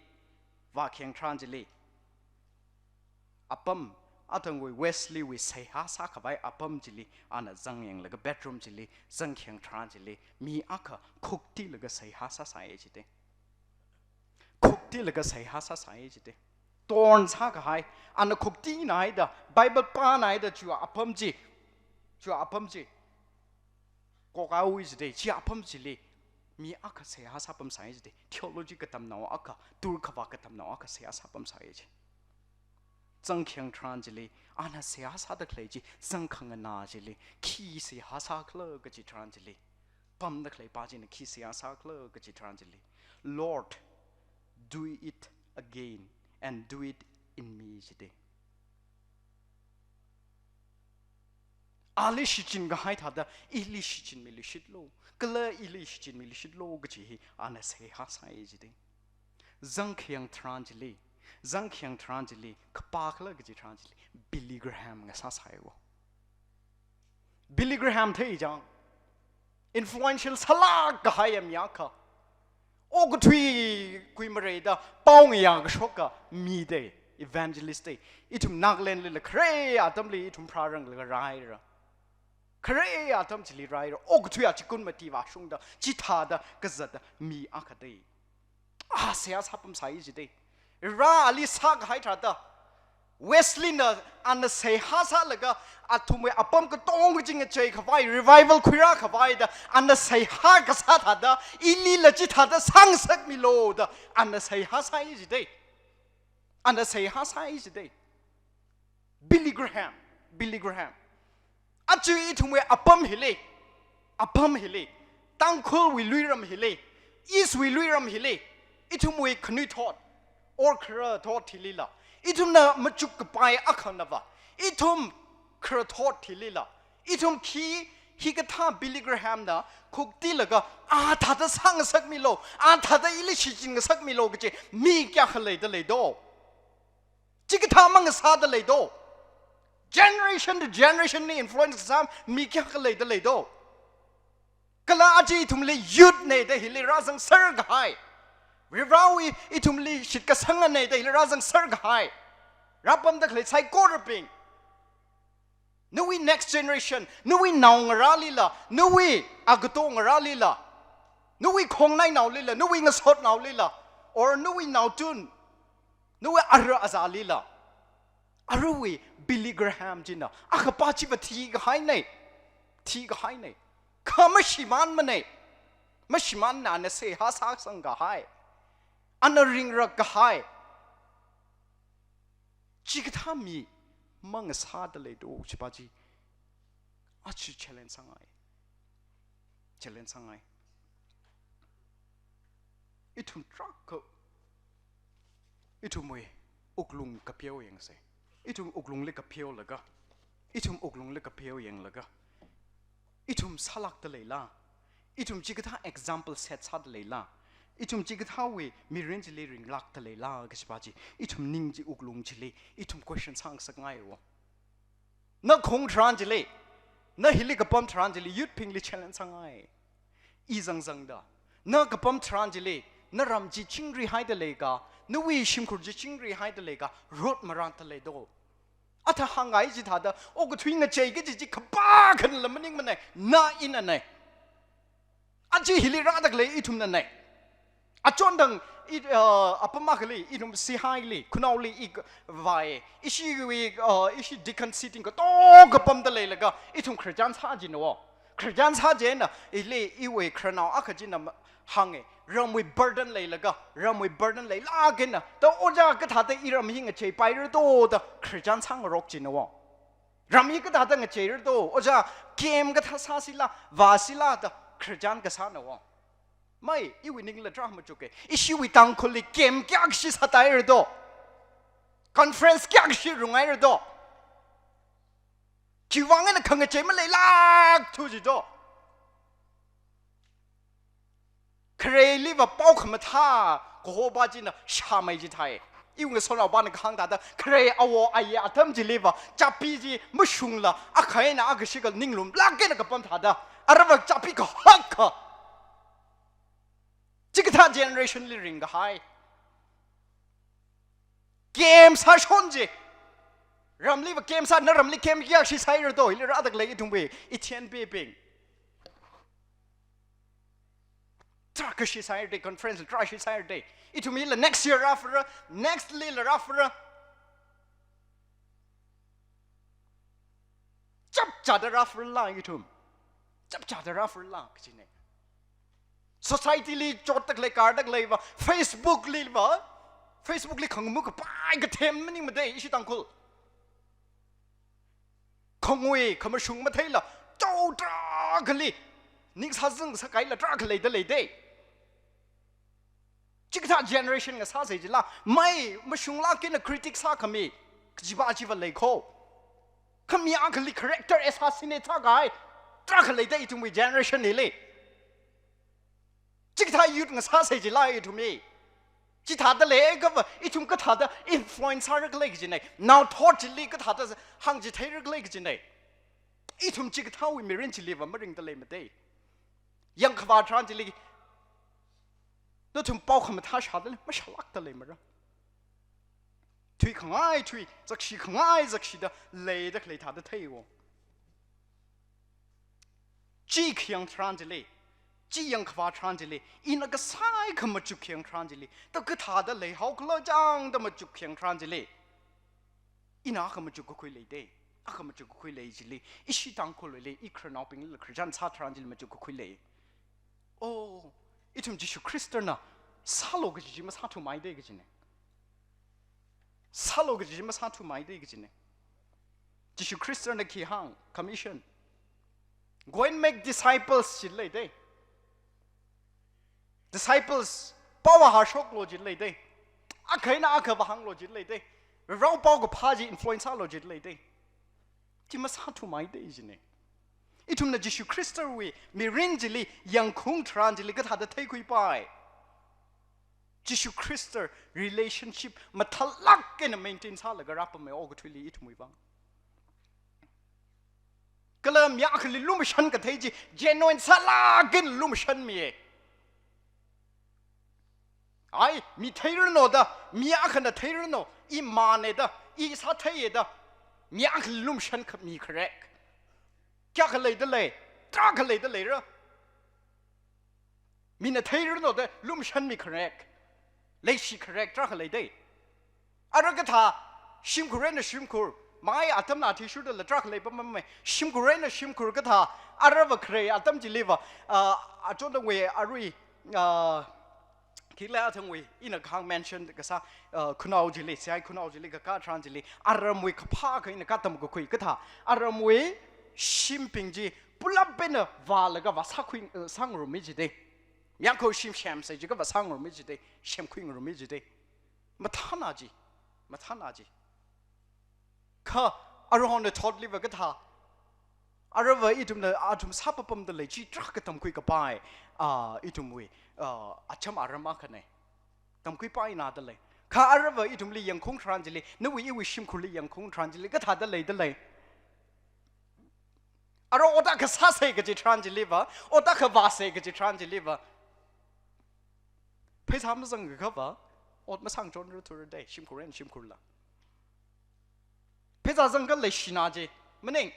vākhayang tharan chili, apam, athangwui Wesley wui seihā sākhavai apam chili, ana zangyanglaga bedroom chili zangkhayang tharan chili, mi akha khuktilaga seihā sāsai jida. Khuktilaga seihā sāsai jida. Torn sākahai, ana khuktina haida, Bible pāna haida chiwui apam chi, chiwui apam chi kokhaowa jida, chi apam chili mi akha seihā sāpamsai jida. Theology katamnao akha, tour khavā katamnao akha seihā sāpamsai ji. Zangkhayang tharan chili, ana seihā sāda khalei chi, zangkhanganā chili, khi seihā sākhala kaji tharan chili, pamda khalei pa china khi seihā sākhala kaji tharan chili, "Lord, do it again and do it in me," jida. Ali shichinkahai thāda, ili shichinmiluishitlu. Kala ili shichinmiluishitlu kaji hi ana seihā sāi jida. Zangkhayang tharan chili, zangkhayang tharan chili, kapā khala kaji tharan chili, Billy Graham ngasāsai wo. Billy Graham thei chang, influential sālāk kahaiya mi akha. Okathui kuimareida pao ngayā kashoka mi da, evangelist da. Ithum Nagaland lila khare atamli ithum pharāranglakha rāhaira. Khare atam chili rāhaira. Okathui achikun mati vāshungda, chithāda kazata mi akha da. A seihā sāpamsai jida. Rā ali sākahai tharan da, Wesley na ana seihā sālaga, athumwui apam katonga chingachei khavai, revival khuirā khavai da, ana seihā kasā thāda, ilila chithāda sāngasakmilu da, ana seihā sāi jida. Ana seihā sāi jida. Billy Graham, Billy Graham. Aja ithumwui apam hili, apam hili, Tangkhulwui luiram hili, East wui luiram hili, ithumwui khanuithot, or kharathot hilila, ithumna machuk kapai akhanava, ithum kharathot hilila, ithum khi hikathā Billy Graham na khuktilaga, a thāda sāngasakmilu, a thāda ili shichin ngasakmilu kaji mi kayākha leida leido? Chikathā mangasāda leido? Generation to generation li influence kasā mi kayākha leida leido? Kala aja ithumli youth na da hili rāzangser kahai, Varivarāwui ithumli shitkasanga na da hili rāzangser kahai, rāpamda khalei saikorabing, nawui next generation, nawui naongarālila, nawui agatongarālila, nawui khongnainaolila, nawui ngasotnaolila, or nawui naotun, nawui ara azālila, aruiwui Billy Graham china, akha pa chiva thikahaina, thikahaina. Kha mashimānmana, mashimānna ana seihā sāsang kahai, ana ringrak kahai. Chikathā mi mangasāda leido chipa chi, aja challenge sāngai. Challenge sāngai. Ithum tarākha, ithumwui wuklung kapeo yangsa. Ithum wuklungli kapeolaga, ithum wuklungli kapeo yanglaga, ithum sālākda leila, Ithum chikathā example set sāda leila? Ithum chikathāwui mirin chili ringlākda leila kajipa chi, ithum ning chi wuklung chili ithum question sāngasakngai wo. Na khong tharan chili, na hili kapam tharan chili, youth bingli challenge sāngai. I zangzangda, na kapam tharan chili, na ram chi chingrihaida leika, nawui shimkhur chi chingrihaida leika, rot marānda leido? Athā hāngngai chithāda, okathui ngachei kaji chi khapā khanla maningmanei, na inanei. Aja hili rāda khalei ithumnanei. Achondang i, uh, apam akhali, ithum Sihaili, Khunaoli i k-, vāi. Ishiwui, uh, ishi deacon sitting katonga kapamda leilaga, ithum Christian sā jina wo. Christian sā jina, ili iwui khararnao akha china ma-, hānge. Ramwui burden leilaga, ramwui burden leilāk eina, ta ojā kathāda i ram hi ngacheipaira do da Christian sāngarok jina wo. Ram hi kathāda ngacheira do, ojā, camp kathā sāsila, vāsila da Christian kasāna wo. Mai, iwui ningla tarā machuke. Ishiwui Tangkhulli camp kayākha sātaira do? Conference kayākha rungaira do? Chiwuivang eina khangachei maleilākthu ji do? Khareiliva pao khamathā kahopa china shāmei chithāi. Iwui ngasotnaopana kahāng thāda, khare awo aye atam chiliva, chapee chi mashungla, akha eina akha shikha ninglumlāk eina kapam thāda, aruiva chapee kahak kha. Chikathā generation li ringkahai. Camp sāshon ji. Ramliva camp sā, na ramli camp kayākha sāira do, hili rāda khalei ithumwui, ithian pebing. Tarākha sāira de, conference tarākha sāira de. Ithum hila next year rāfara, next lila rāfara. Chapchāda rāfarala ithum. Chapchāda rāfarala kajine. Society li chotda khalei, karda khaleiva, Facebook liva, Facebook li khangamu kapai kathem maningmadei ishi Tangkhul. Khangui khamashung matheila, chao tarākhali, ning sāzang sākaila tarākha leida leidei. Chikathā generation ngasāsei jila, mai mashunglāk eina critic sākhami, kajipa chiva leikho. Kha mi akhali character assassinate sākahai tarākha leida ithumwui generation hili. Chikathā youth ngasāsei jila ithumwui. Chithāda leikhava, ithum kathāda influence sāra khalei kajine. Naothot chili kathāda hāngchitheira khalei kajine. Ithum chikathāwui mirin chiliva maringda leimadei. Yangkhavā tharan chili, nathum pao khamathā shāda lei, mashālākda leimara. Thuikhangai thui, zakshikhangai zakshida leida khalei thāda theiwo. Chi khayang tharan chili, chi yangkhavā tharan chili, ina kasai khamachuk khayang tharan chili, ta kathāda leihaokhala chang da machuk khayang tharan chili, ina akha machuk kakhui leidei, akha machuk kakhui lei chili, ishi Tangkhulwuili, i khararnaobinglila Christian sā tharan chili machuk kakhui lei. Oh, ithum Jishu Khristana sālu kaji chi masāthumeidei kajine. Sālu kaji chi masāthumeidei kajine. Jishu Khristana khi hāng, commission. Go and make disciples ji leidei. Disciples, pao vāhāshoklu ji leidei. Akha eina akha vāhānglu ji leidei. Rao pao kaphā chi influence sālu ji leidei. Chi masāthumeidei jine. Ithumna Jishu Khristawui mirin chili yangkhaung tharan chili kathāda theikhuipai. Jishu Khrista relationship mathālāk eina maintain sālaga rāpammi okathuili ithumwui vang. Kala mi akhali lumashan kathei chi genuine sālāk eina lumashanmiye. Ai, mi theiranu da, mi akhana theiranu, i mane da, i sātheiye da, mi akhali lumashan khami kharek. Kayākha leida lei, tarākha leida leira. Mina theiranu da lumashanmi kharek, leishi kharek tarākha leidei. Ara kathā, shimkhur eina shimkhur, mai atamna athishurdala tarākha leipammi, shimkhur eina shimkhur kathā, arava khare atam chiliva, ah, achondangwui arui, ah, khikhala athangwui, ina kahāng mention kasā, ah, khanao chili, Sihai khanao chili, kakā tharan chili, aramwui kaphā akha ina katam kakhui kathā, aramwui shimbing chi pulap eina vālaga vāsākhui, ah, sāngarummi jidei. Yangkho shim semsei jiakha vāsāngarummi jidei, semkhuingarummi jidei. Mathāna ji, mathāna ji. Kha aruihon nathotliva kathā, Aruiva ithumna, athum sāpapamda lei chi tarākha tamkhui kapai, ah, ithumwui, ah, acham aram akhana. Tamkhuipaina da lei. Kha aruiva ithumli yangkhaung tharan chili, nawui iwui shimkhurli yangkhaung tharan chili, kathāda lei da lei. Aro ot akha sāsa kaji tharan chiliva, ot akha vāsa kaji tharan chiliva, pheisā mazang kakhava, ot masāngchonra thura dei, shimkhur eina shimkhurla. Pheisā zangakha leishina ji, maning.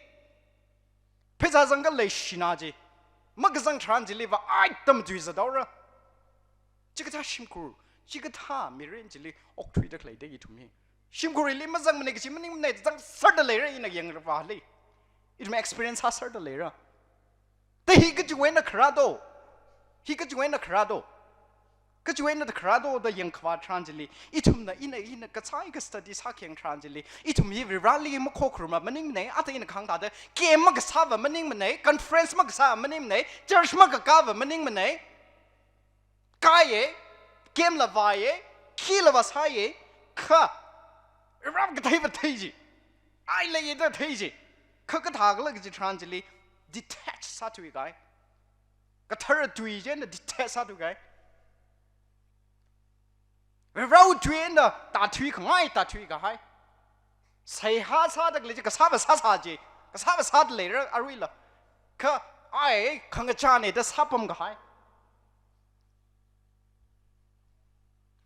Pheisā zangakha leishina ji, makazang tharan chiliva, ai tam tui zādaora. Chikathā shimkhur, chikathā mirin chili okthuida khalei dei ithum hi. Shimkhurli mazangmana kachi maningmana, zangserda leira ina yangrava li. Ithum experience sāserda leira. Da hi kachiwui eina kharā do. Hi kachiwui eina kharā do. Kachiwui eina kharā do da yangkhavā tharan chili, ithumna ina, ina kasai ka study sākhayang tharan chili, ithum hi Vareli makhokharuma maningmana, ata ina kahāng thāda, camp makasāva maningmana, conference makasā maningmana, church makakāva maningmana. Kāya, campla vāya, khila vāsāya, kha Vare katheiva thei ji. Ai leiya da thei ji. Kha kathākhala kaji tharan chili detach sāthuikahai. Kathara tui chieina detach sāthuikahai. Varewui tui eina tāthuikhangai tāthuikahai. Seihā sāda khalei chi kasāva sāsa ji. Kasāva sāda leira aruila. Kha ai khangachāna da sāpamkahai.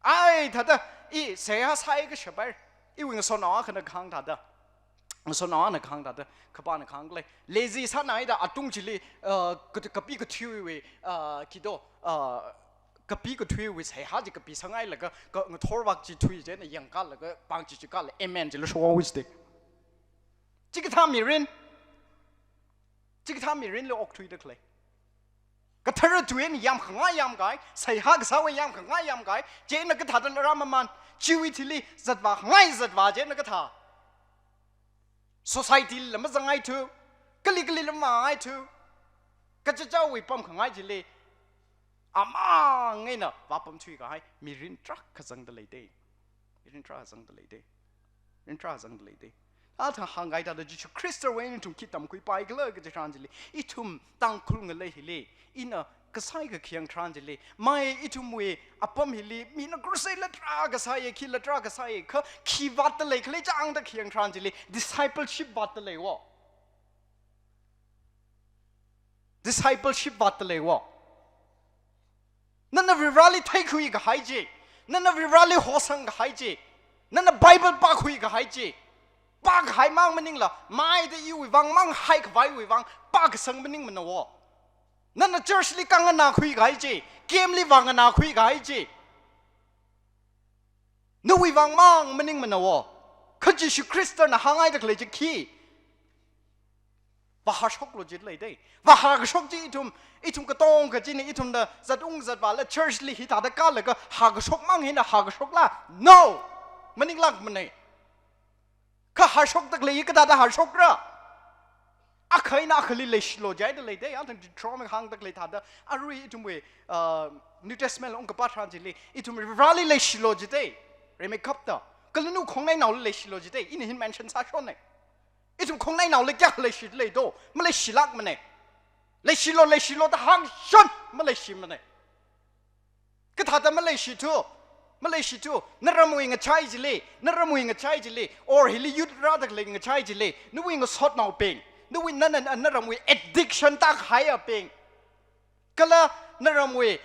Ai, thāda, i seihā sāya kashapai. Iwui ngasotnao akhana kahāng thāda. Ngasotnao akhana kahāng thāda. Khipāna kahāng khala, lazy sānaida atung chili, uh, ka-, kapi kathuiwui, uh, kido, uh, kapi kathuiwui seihā chi kapisangailaga, ka ngathorvak chi thui chieina yangkālaga, pāng chi chi kāla, amen chila shokhaowa ji dei. Chikathā mirin. Chikathā mirinli okthuida khalei. Kathara tui eina yamkhangai yamkahai, seihā kasāwui yamkhangai yamkahai, chieina kathāda rāmamān, chiwui thili zatvākhangai zatvā chieina kathā. Society lila mazangaithu, kali kalila mangaitu, kachichāwui pamkhangai chili, amang eina vāpamthuikahai, mirin tarākha zangda lei dei. Mirin tarākha zangda lei dei. Mirin tarākha zangda lei dei. Athang hāngkahai thāda Jishu Khristawui eina ithum khi tamkhuipaikhala kaji tharan chili, ithum Tangkhul ngalei hili, ina kasai kakhayang tharan chili, mai ithumwui apam hili, mina crusade la tarākha sāya, khila tarākha sāya, kha khi vātda lei khala chāngda khayang tharan chili, discipleship vātda leiwo. Discipleship vātda leiwo. Nana Vareli theikhuikahai chi. Nana Vareli hosangkahai chi. Nana Bible pākhuikahai chi. Pākahai mang maningla, maida iwui vang mang haikhavaiwui vang pākasang maningmanawo. Nana church li kanganākhuikahai chi. Camp li vānganākhuikahai chi. Nawui vang mang maningmanawo. Kha Jishu Khristana hāngngaida khalei chi khi. Vāhāshoklu jida lei dei. Vāhākashok chi ithum, ithum katonga kachina ithumna zatung zatvāla church li hithāda kālaga hākashok mang hina hākashokla. No! Maninglākmana. Kha hāshokda khalei kathāda hāshokra. Akha eina akhali leishilu jida lei dei, athang Deuteronomy hāngda khalei thāda, arui ithumwui, uh, New Testament la ungkapā tharan chili, ithum Vareli leishilu ji dei, rimeikapta. Kala nawui khongnainaoli leishilu ji dei, ina hin mention sāshonna. Ithum khongnainaoli kayākha leishida lei do, maleishilākmana. Leishilu, leishilu da hāngshon, maleishimana. Kathāda maleishithu, maleishithu, naramwui ngachai chili, naramwui ngachai chili, or hili youth rāda khalei ngachai chili, nawui ngasotnaobing, nawui nana, naramwui addiction tākahaiyabing, kala naramwui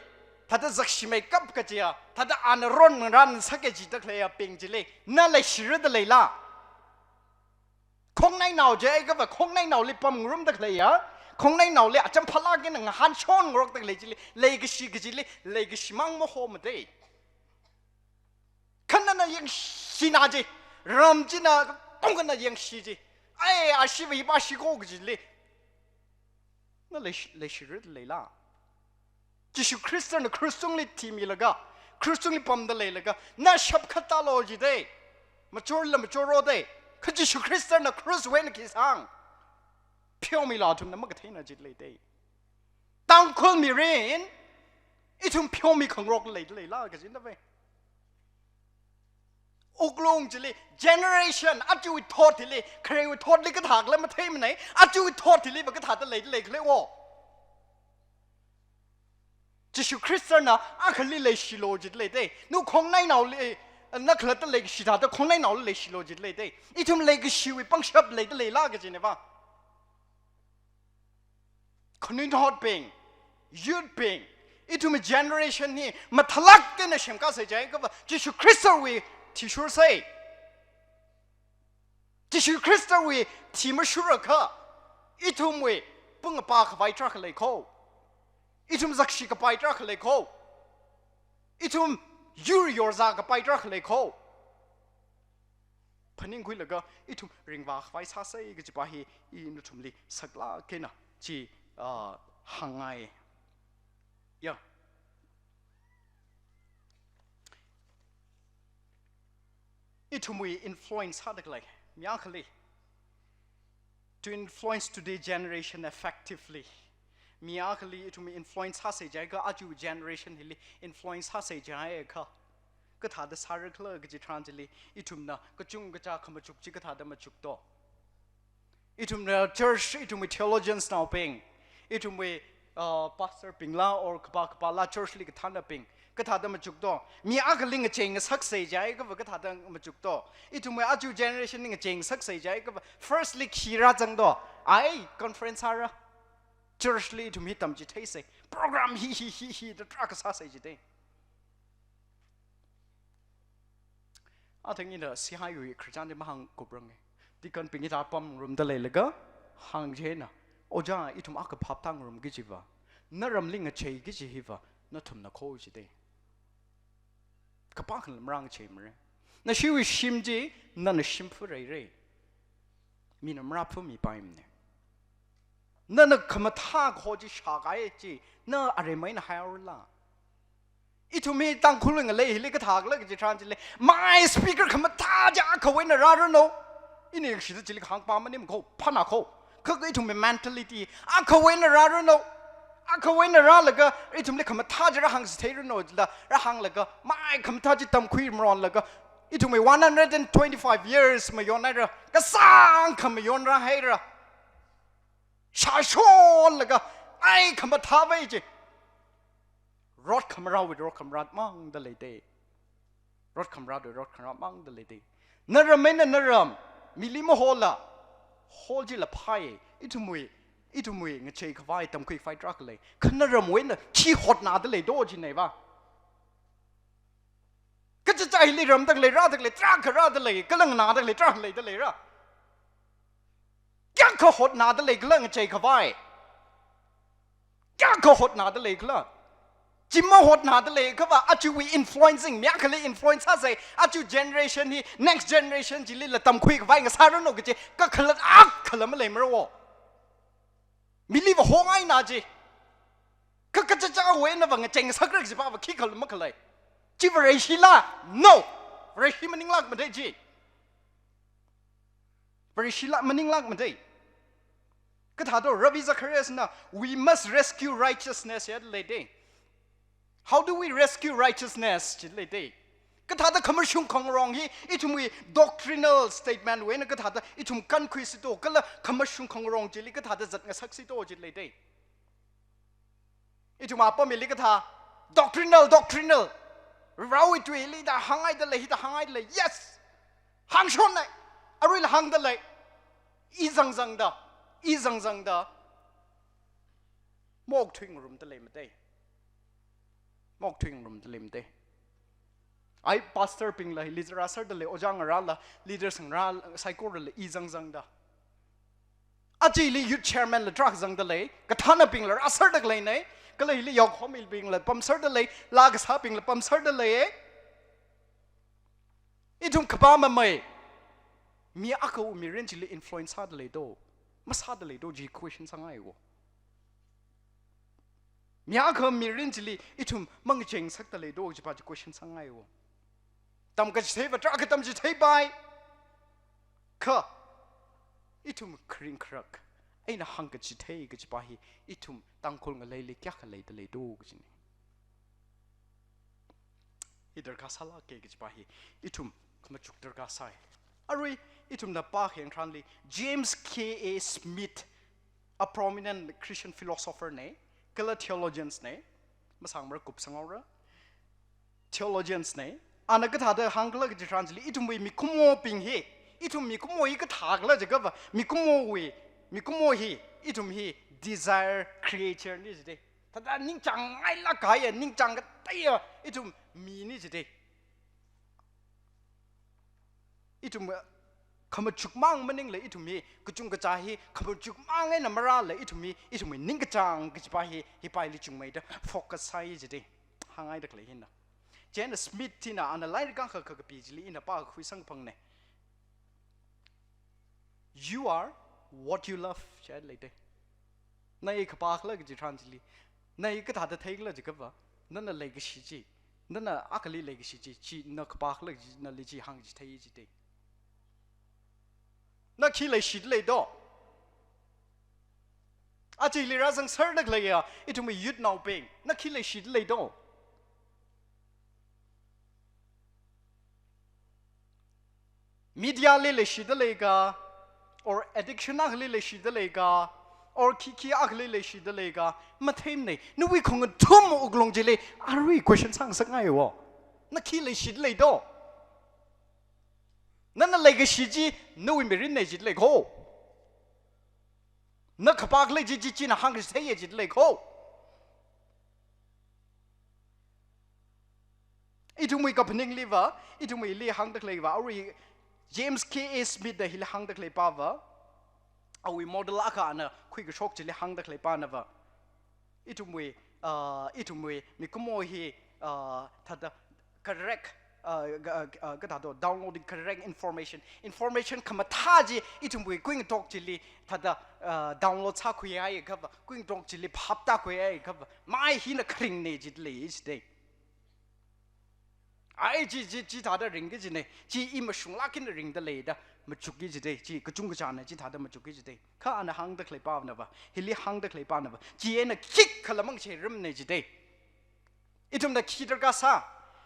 thāda zakshi meikap kajiya, thāda ana ron ngaran sākaji da khaleiyabing chili, na leishirada leila? Khongnainao jiakhava, khongnainaoli pamngarumda khaleiya, khongnainaoli acham phalāk eina ngahānshon ngarokda khalei chili, leikashi kajili, leikashi mang mahomade. Kha nana yangshina ji, ram china katongana yangshi ji. Ai, ashiva hiva shiko kajili. Na leish-, leishirada leila? Jishu Khristana krush tungli thimilaga, krush tungli pamda leilaga, na shapkhat tālu jidei. Mature la mature rodei. Kha Jishu Khristana krushwui eina khi sāng? Pheomilu athumna makatheina jida lei dei. Tangkhul mirin, ithum pheomi khangarok leida leila kajina ve. Wuklung chili, generation, ajawui thot hili, kharewui thotli kathākhala matheimanei, ajawui thot hiliva kathāda leida leikhala wo. Jishu Khristana akhali leishilu jida leidei. Nu khongnainaoli, na khalatta leikashi thāda khongnainaoli leishilu jida leidei. Ithum leikashiwui pangshap leida leila kajinei va. Khanuithotbing, youth bing, ithumwui generation hi mathālāk eina semkasei jiakhava, Jishu Khristawui thishur sei. Jishu Khristawui thi mashurakha, ithumwui pung apa khavai tarākha lei kho. Ithum zakshi kapai tarākha lei kho. Ithum yur yorzā kapai tarākha lei kho. Phaningkhuilaga ithum ringvā khavai sāsei kajipa hi ina nathumli saklāk eina chi, ah, hāngngai. Ya. Ithumwui influence sādakhalei, mi akhali. To influence today generation effectively. Mi akhali ithumwui influence sāsei jiakha, aja generation hili influence sāsei jiakha, kathāda sārakhala kaji tharan chili, ithumna kachungkha khamachuk chi kathāda machukto. Ithumna church, ithumwui theologians naobing, ithumwui, uh, pastor bingla or khipā khipāla church li kathānabing, kathāda machukto. Mi akhali ngachei ngasaksei jiakhava kathāda machukto. Ithumwui aja generation li ngachei ngasaksei jiakhava firstly khi rāzangto. Ai, conference sāra. Church li ithum hi tamchitheisei. Program hi, hi, hi, hi da tarākha sāsei jidei. Athang ina sihaiwui Christian li mahāngkuprange. Deacon bing hithā pamngarumda leilaga hāng china, ojā, ithum akha phap tāngarumki kajiva, naramli ngacheiki kaji hiva nathumna kho jidei. Khipākhana marāngacheimara. Nashiwui shim chi nana shimphurarei. Mina marāphumi paimana. Nana khamathā kaho chi shākahai chi, na aremai eina haihaorala. Ithum hi Tangkhul ngalei hili kathākhala kaji tharan chili, mai speaker khamathā chi akhawui eina rāranu. Ina yangshida chili kahāng pa maning kho, phana kho. Kha ithumwui mentality, akhawui eina rāranu. Akhawui eina rālaga, ithumli khamathā chi rāhāngchitheiranu jila, rāhānglaga, mai khamathā chi tamkhui maronlaga, ithumwui one hundred and twenty-five years mayonhaira, kasāngkha mayonrāhaira. Shāshonlaga, ai khamathāwui chi. Rot khamarāwui rot khamarā mangda leidei. Rot khamarāwui rot khamarā mangda leidei. Naram eina naram, mili mahola, hol chila phāi, ithumwui, ithumwui ngachei khavai tamkhui khavai tarākha lei. Kha naramwui eina khi hotnada leido jinei va. Kachichā hili ramdakhalei, rādakhalei, tarākha rādalei, kala nganādakhalei, tarākha leidaleira. Kayākha hotnada leikhala ngachei khavai? Kayākha hotnada leikhala? Chi mahotnada leiakhava, ajawui influencing, mi akhali influence sāsei, aja generation hi, next generation chilila tamkhui khavai ngasāranu kaji kakhalat akhala maleimara wo. Miliva hongaina chi. Kha kachichāwui einava ngachei ngasakra kajipava khikhala makhalei. Chi Vareshila? No. Vareshi maninglākmadei chi. Vareshila maninglākmadei. Kathādo Ravi Zachariasna, "We must rescue righteousness," ya leidei. How do we rescue righteousness? Chi leidei. Kathāda khamashung khangarong hi, ithumwui doctrinal statement wui eina kathāda ithum kankhuisito, kala khamashung khangarong chili kathāda zatngasaksito chi leidei. Ithum apam hili kathā, doctrinal, doctrinal. Varewui tuili da hānghaida lei, hithā hānghaida lei. Yes! Hāngshonnei. Aruila hāngda lei. I zangzangda, i zangzangda, maokthuingarumda leimadei. Maokthuingarumda leimadei. Ai pastor bingla hili rāsārdalei, ojā ngarāla, leaders ngarā saikorala i zangzangda. Ajili youth chairman la tarākha zangdalei, kathānabingla rāsārdakhaleina, kala hili yaokahomibingla pamsārdalei, laa kasābingla pamsārdalei. Ithum khipā mamei, mi akhawui mirin chili influence sāda leido, masāda leido chi question sāngai wo. Mi akhawui mirin chili ithum mangachei ngasakda leido kajipa chi question sāngai wo. Tamkachitheiva tarākha tamchitheipai. Kha ithum kharing kharak eina hāngkachithei kajipa hi ithum Tangkhul ngaleili kayākha leida leido kajinei. Hi darkar sālāke kajipa hi ithum Khamachuk darkar sai. Arui, ithumna pākhayang tharanli, James K A Smith, a prominent Christian philosopher na, kala theologians na, masāngmara kupsanghaora, theologians na, ana kathāda hāngkhala kaji tharan chili, ithumwui mikumobing hi, ithum mikumo hi kathākhala jiakhava, mikumowui, mikumo hi, ithum hi desire creature na jida. Thāda ningchāngngailāk kahaiya, ningchāng kateiya, ithum mi na jida. Ithum, uh, khamachuk mang maningla ithum hi, kachungkachā hi, khamachuk mang eina marāla ithum hi, ithumwui ningkachāng kajipa hi, hipaili chungmeida focus sai jida. Hāngngaida khalei hina. Chieina Smith china ana lairik akha kakapi chili ina pākakhui samkaphang na. You are what you love, chi leida. Na hi khapākhala kaji tharan chili, na hi kathāda theikhala jiakhava, nana leikashi chi, nana akhali leikashi chi, chi na khapākhala kaji nali chi hāngchithei jida. Na khi leishida lei do? Aja hili rāzangserda khaleiya, ithumwui youthnaobing, na khi leishida lei do? Mediali leishida leika, or addiction akhali leishida leika, or khikhi akhali leishida leika, matheimana. Nawui khongathum wuklung chili, arui question sāngasakngai wo. Na khi leishida lei do? Nana leikashi chi, nawui mirinna jida lei kho. Na khapākhala chi, chi, china hāngkachitheiya jida lei kho. Ithumwui kaphaningliva, ithumwuili hāngda khaleiva, arui James K A Smith na hili hāngda khaleipa va, awui model akha ana khuikashok chili hāngda khaleipana va, ithumwui, uh, ithumwui mikumo hi, uh, thāda correct, uh, ga-, uh, kathāda downloading correct information. Information khamathā chi ithumwui kuingatok chili thāda, uh, download sākhuihaiakhava, kuingatok chili phaptākhuihaiakhava, mai hina kharingna jida lei jida. Ai, chi, chi, chithāda ringki kajina, chi i mashunglāk eina ringda leida, machukki jida, chi kachungkachāna chithāda machukki jida. Kha ana hāngda khaleipana va, hili hāngda khaleipana va, chi eina khikhala mang cherumna jida. Ithumna khi darkar sā,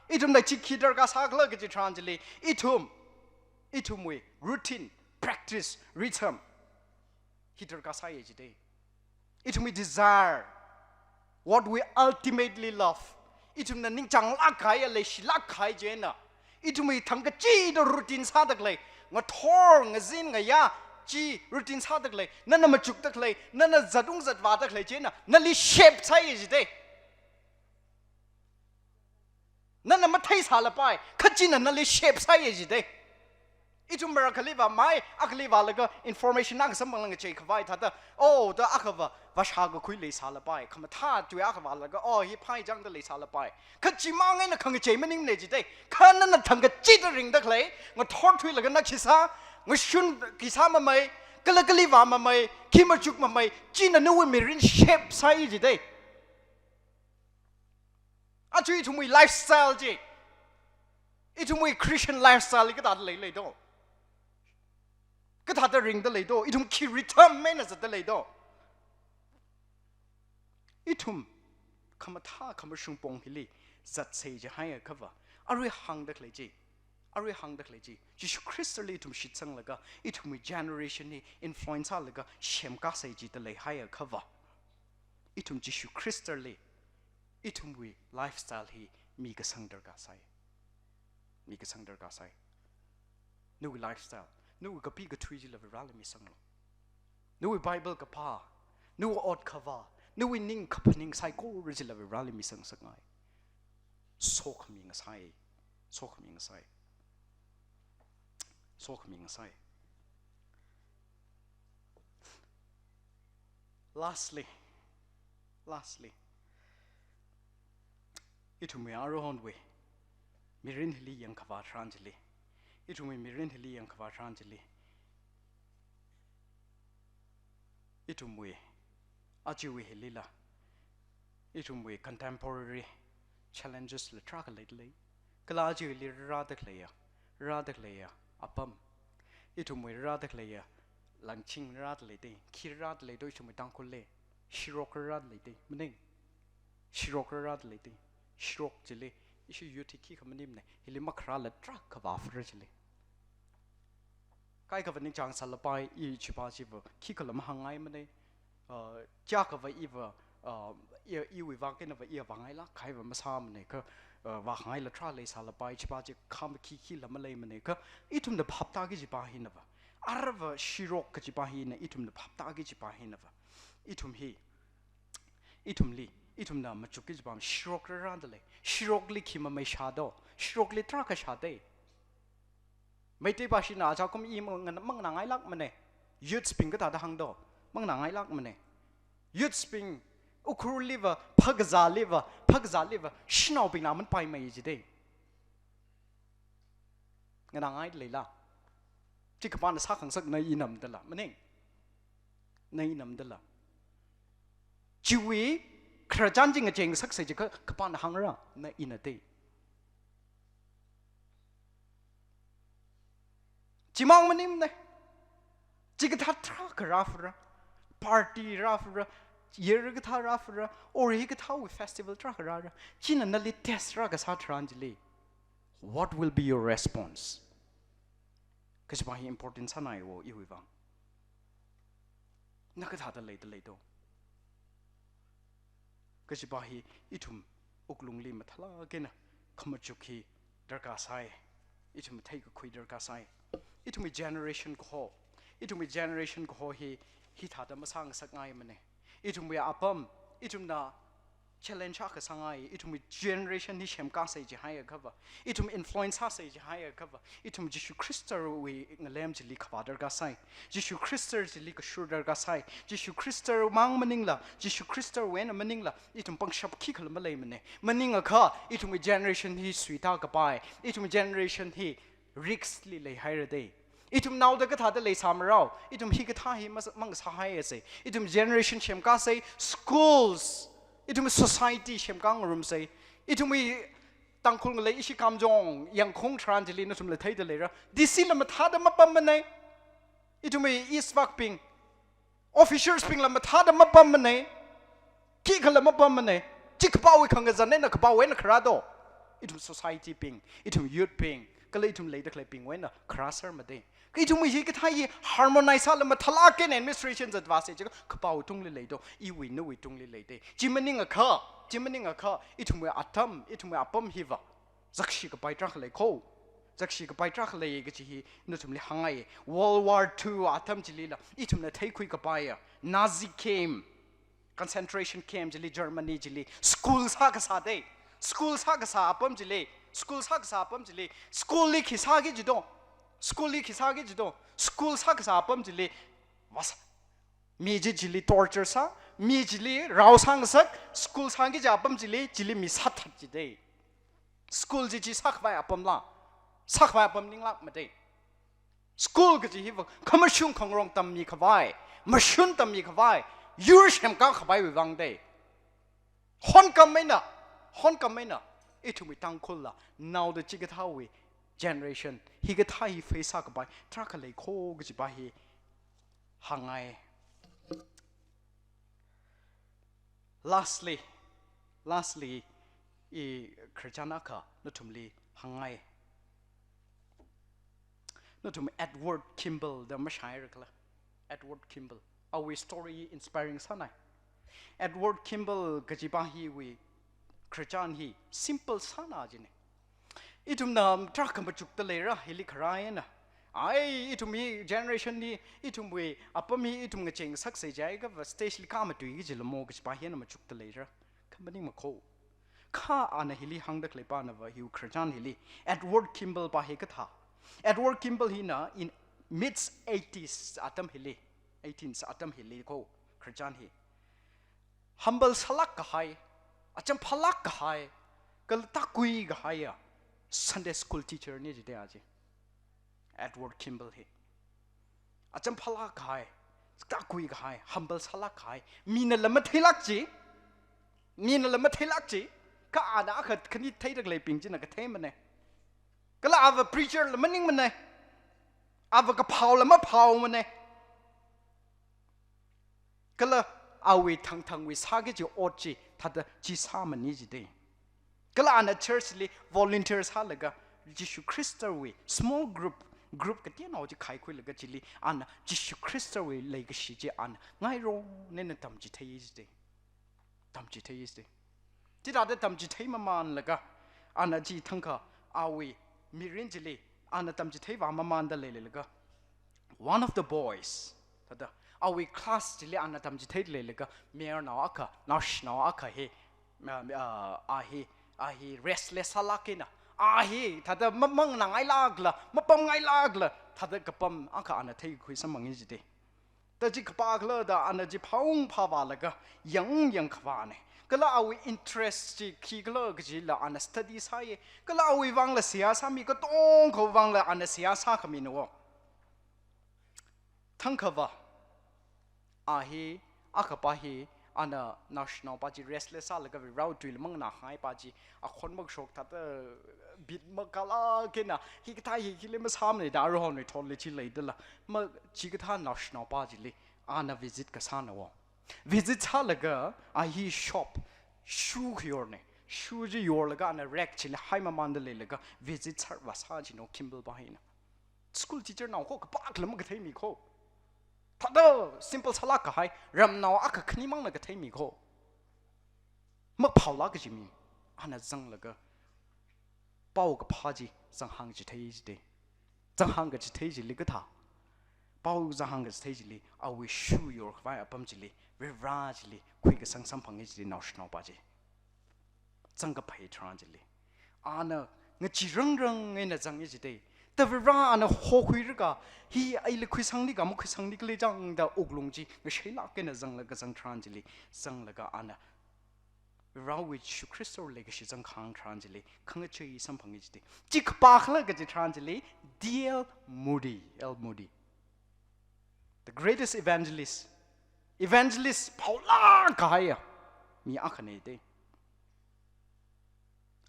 ithumna chi khi darkar sākhala kaji tharan chili, ithum, ithumwui routine, practice, rhythm hi darkar sāya jida. Ithumwui desire, what we ultimately love, ithumna ningchānglāk kahaiya, leishilāk kahai chieina, ithumwui thangkachida routine sāda khalei, ngathor, ngazin, ngayā, chi routine sāda khalei, nana machukda khalei, nana zat ung zat vāda khalei chieina, nali shape sāya jida. Nana matheisālapai, kha china nali shape sāya jida. Ithum marakhaliva mai, akhali vālaga information akha samphanglaga ngacheikhavai thāda, oh, da akhava, vāshākakhui leisālapai, khamathā tui akha vālaga, oh, hi phai changda leisālapai. Kha chimang eina khangachei maningmana jida. Kha nana thangkachida ringda khalei, ngathor thuilaga na khi sā, ngashun khi sāmamei, kala kali vāmamei, khi machukmamei, china nawui mirin shape sāya jida. Aja ithumwui lifestyle chi, ithumwui Christian lifestyle hi kathāda leilei do? Kathāda ringda lei do? Ithum khi rhythm eina zatda lei do? Ithum khamathā khamashung pong hili zatsei jihaiakhava, arui hāngda khalei chi, arui hāngda khalei chi, Jishu Khristali ithum shitsanglaga, ithumwui generation hi influence sālaga, semkasei jida leihaiakhava, ithum Jishu Khristali ithumwui lifestyle hi mikasang darkar sai. Mikasang darkar sai. Nawui lifestyle, nawui kapi kathui chila Vareli misanglu. Nawui Bible kapā, nawui ot kavā, nawui ning kaphaning saikora chila Vareli misangngasakngai. Sokhami ngasai. Sokhami ngasai. Sokhami ngasai. Lastly, lastly, ithumwui aruihonwui mirin hili yangkhavā tharan chili, ithumwui mirin hili yangkhavā tharan chili, ithumwui ajawui hilila, ithumwui contemporary challenges la tarākha leidalei. Kala ajawuili rārada khaleiya, rārada khaleiya apam, ithumwui rārada khaleiya langching rārada leidalei, khi rārada lei do ithumwui Tangkhulli, shirok rārada leidalei, maning, shirok rārada leidalei, shirok chili Ishi youth hi khikha maningmana, hili makharāla tarākha vāfara chili. Kaikhava ningchāng sālapai, i chipā chiva khikhala mahāngngaimana. Uh, chiyākhava iva, uh, i, iwui vang einava i vāngailāk kahaiva masāmana kha, uh, vāngaila tarā leisālapai, chipā chi khamakhikhala maleimana kha, ithumna phaptāki kachipā hinava. Arava shirok kachipā hina, ithumna phaptāki kachipā hinava. Ithum hi, ithumli, ithumna machukki kachipā shirok rārada lei. Shirokli khi mameishā do, shirokli tarākha shāda. Meitei pāshina achākum i mang-, manganāngailākmana. Youths bing kathāda hāngdo, manganāngailākmana. Youths bing, Ukhrulliva, phakazāliva, phakazāliva, shanaobingna aman paimei jida. Nganāngai leila. Chi khipāna sākhangasak na ina madala, maning? Na ina madala. Chiwui khararchan chi ngacheingasaksa jiakha khipāna hāngra na ina da. Chimang maningmana. Chikathā tarākha rāfara. Party rāfara. Year kathā rāfara. Or hikathāwui festival tarākha rāra. China nali test rākasā tharan chili, what will be your response? Kachipā hi important sānai wo iwui vang. Na kathāda leida leido? Kachipā hi ithum wuklungli mathālāk eina khamachuk hi darkar sai. Ithum theikakhui darkar sai. Ithumwui generation kaho, ithumwui generation kaho hi, hithāda masāngasakngaimana. Ithumwui apam, ithumna challenge akha sāngai, ithumwui generation hi semkasei jihaiakhava, ithum influence sāsei jihaiakhava, ithum Jishu Khristawui ngalem chili khavā darkar sai, Jishu Khrista chili kashur darkar sai, Jishu Khrista mang maningla, Jishu Khristawui eina maningla, ithum pangshap khikhala maleimana. Maningakha, ithumwui generation hi suitā kapai, ithumwui generation hi risk li leihaira da. Ithum naoda kathāda leisāmarao, ithum hikathā hi mas-, mang sāhaiasei. Ithum generation semkasei, schools, ithum society semkā ngarumsei. Ithumwui Tangkhul ngalei ishi Kamjong, Yangon tharan chili nathumla theida leira. D C la mathāda mapammana. Ithumwui East Vak bing, officers bingla mathāda mapammana. Khikhala mapammana. Chi khipāwui khangazan eina khipāwui eina kharā do? Ithum society bing, ithum youth bing, kala ithum leida khaleibingwui eina kharā sāmada. Kha ithumwui hikathā hi harmonize sāla mathālāk eina administration zatvāsei jiakha khipāwui tungli leido? Iwui nawui tungli leida. Chi maningakha, chi maningakha, ithumwui atam, ithumwui apam hiva zakshi kapai tarākha lei kho. Zakshi kapai tarākha lei kachi hi nathumli hāngngai. World War Two atam chilila ithumna theikhui kapaiya Nazi camp, concentration camp chili, Germany chili, school sākasā da. School sākasā apam chili, school sākasā apam chili, school li khi sāki jido? School li khi sāki jido? School sākasā apam chili, vas-, mi chi chili torture sā, mi chili rao sāngasak, school sāki kaji apam chili, chili mi sāthat jida. School chi chi sākhavai apamla, sākhavai apam ninglākmada. School kaji hiva khamashung khangarong tammikhavai, mashun tammikhavai, yur semkākhavaiwui vang da. Honkam eina, honkam eina, ithumwui Tangkhulla naoda chikathāwui generation, hikathā hi face sākapai tarākha lei kho kachipā hi hāngngai. Lastly, lastly, i khararchan akha nathumli hāngngai. Nathum Edward Kimball da mashāhaira khala? Edward Kimball. Awui story inspiring sānai. Edward Kimball kachipā hiwui khararchan hi simple sāna jina. Ithumna tarākha machukda leira, hili kharā eina. Ai, ithum hi generation hi, ithumwui apam hi ithum ngacheingasaksei jiakhava stage li kāmatui kaji lamo kachipā hi eina machukda leira. Kha maningma kho. Kha ana hili hāngda khaleipānava hiwui khararchan hili, Edward Kimball pā hi kathā. Edward Kimball hina in mid eighties atam hili, eighties atam hili kho, khararchan hi. Humble sālāk kahai, acham phālāk kahai, kala tākui kahaiya Sunday school teacher na jida aja. Edward Kimball hi. Acham phālāk kahai, tākui kahai, humble sālāk kahai, minala matheilāk chi, minala matheilāk chi, kha ana akha khani theida khaleibing china katheimana. Kala ava preacher la maningmana. Ava kaphaola maphaomana. Kala awui thangthangwui sāki kaji ot chi thāda chi sāmana jida. Kala ana church li volunteer sālaga, Jishu Khristawui small group, group kateonao chi khaikhuilaga chili, ana Jishu Khristawui leikashi chi ana ngairong eina tamchithei jide. Tamchithei jide. Chithāda tamchithei mamanlaga, ana chi thangkha awui mirin chili, ana tamchithei vā mamanda leilaga, one of the boys, thāda, awui class chili ana tamchithei leilaga, mayarnao akha, naoshinao akha hi, uh, uh, a hi, a hi restless sālāk eina, a hi, thāda mamang nangailākla, mapamngailākla, thāda kapam akha ana theikhui samphang jide. Thāda chi khipākhala da ana chi phaung phāvālaga, yang yang khavāne. Kala awui interest chi khikhala kajila ana study sāye. Kala awui vangla seihā sāmi, katongawui vangla ana seihā sākhami no. Thangkha va, a hi, akhapa hi, ana naoshinaopa chi restless sālaga Varewui tuila manganāhaipa chi, akhon makashok thāda bit makālāk eina, hikathā hi hili masāmane da, aruihonwui thotli chi leidala, ma chikathā naoshinaopa chili, ana visit kasā no. Visit sālaga, a hi shop, shoe khayorne, shoe chi yorlaga ana rack chili hai mamanda leilaga, visit sārvāsā chi no, Kimball pa hina. School teacher nao kho, khipākhala makatheimi kho. Thāda simple sālāk kahai, ramnao akha khanimangna katheimi kho. Maphaolāk kaji mi, ana zanglaga, paokaphā chi zanghāngchithei jide. Zanghāngkachithei chili kathā. Pao zanghāngkachithei chili, awui shoe yorkhavai apam chili, Vare chili, khuikasang samphang jide naoshinaopa chi. Zangkaphā tharan chili, ana ngachee rangrang eina zang jide. Thāda Vare ana hokhuilaga, hi aili khuisangni ka makhuisangni khala chang da wuklung chi, ngashailāk eina zanglaga zang tharan chili, zanglaga ana Varewui Jishu Khristawui leikashi zangkahāng tharan chili, khangachei samphang jide. Chi khipākhala kaji tharan chili, D L Moody, L Moody. The greatest evangelist. Evangelist phaolāk kahaiya mi akhane de.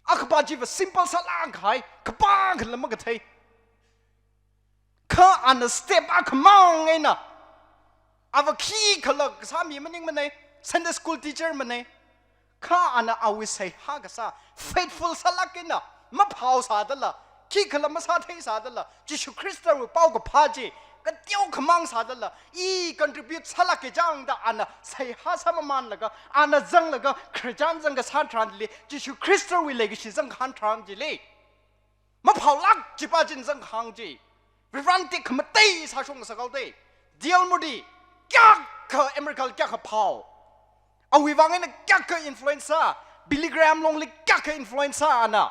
Akhapa chiva simple sālāk kahai, khipākhala makathei. Kha ana step akhamang eina, ava khikhala kasā mi maningmane, Sunday school teacher mane. Kha ana awui seihā kasā, faithful sālāk eina, maphao sādala, khikhala masāthei sādala, Jishu Khristawui paokaphā chi, kateokhamang sādala, i contribute sālāka chang da ana seihā sāmamanlaga, ana zanglaga, Christian zangkasā tharan chili, Jishu Khristawui leikashi zangkahāng tharan chili, maphaolāk chipa china zangkahāng chi. Varena tekhamatei sāshong sākao de. D L Moody, kayākha America li kayākha phao. Awui vang eina kayākha influence sā, Billy Graham longli kayākha influence sā ana.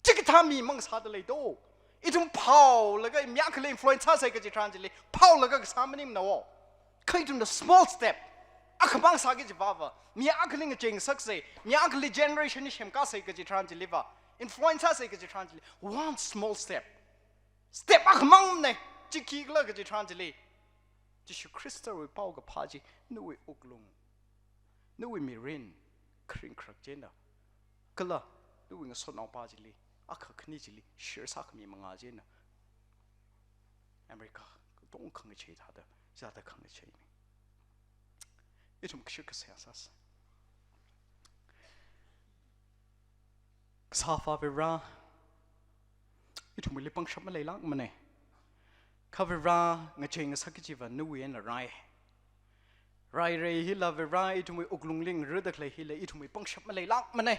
Chikathā mi mang sāda lei do. Ithum phaolaga mi akhali influence sāsai kaji tharan chili, phaolaga kasā maningmana o. Kha ithumna small step akhamang sāki kajiva va, mi akhali ngacheingasaksai, mi akhali generation hi semkasai kaji tharan chiliva, influence sāsai kaji tharan chili, one small step. Step akhamangmane, chi khikhala kaji tharan chili, Jishu Khristawui paokaphā chi nawui wuklung, nawui mirin, kharing kharak china, kala nawui ngasotnaopa chili, akha khani chili share sākhami manga china, America katonga khangachei thāda, chithāda khangacheine. Ithum kashik kasā sāsa. Kasāva Vare, ithumli pangshap maleilākmane. Kha Vare, ngacheingasak kajiva nawui eina rai. Rairei hila Vare, ithumwui wuklungli ngarida khalei hila ithumwui pangshap maleilākmane.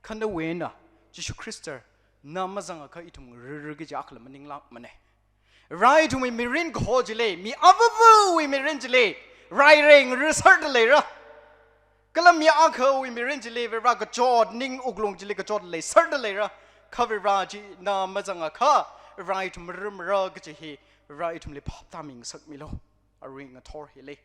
Kha nawui eina, Jishu Khrista, na mazangakha ithum ngarira kaji akhala maninglākmane. Vare, ithumwui mirin kaho chili, mi avāvawui mirin chili, rairei ngariserda leira. Kala mi akhawui mirin chili, Vare, kachot ning wuklung chili kachot leiserda leira. Kha Vare, chi na mazangakha, Vare, ithum maramra kaji hi, Vare, ithumli phap tāmingasakmilu. Arui ngathor hili.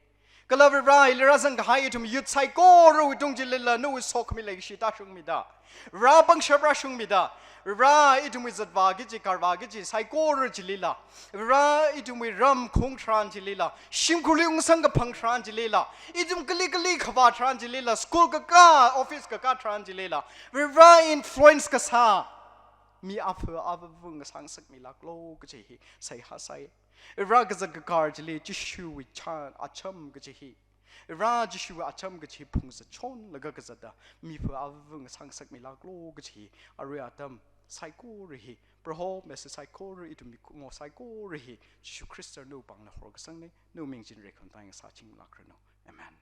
Kala Vare, ili rāzangkahai ithum youth saikorawui tung chilila nawui sokhami leikashi tāshungmida, Vare, pangshap rāshungmida, Vare, ithumwui zatvā kaji, karvā kaji saikora chilila, Vare, ithumwui ram khaung tharan chilila, shimkhurli ungzang kaphang tharan chilila, ithum kali kali khavā tharan chilila, school kakā, office kakā tharan chilila, Vare, influence kasā mi afa avāva ngasāngasakmilāklu kaji hi seihā sai. Vare, kazat kakar chili Jishuwui chān acham kaji hi, Vare Jishuwui acham kachi phungzat chonlaga kazata, mipā avāva ngasā ngasakmilāklu kachi, arui atam saikora hi, Proho message saikora ithum mikummo saikora hi, Jishu Khrista nawui pāngna horkasangna, nawui ming china rekhantai ngasāchinglākranu. Amen.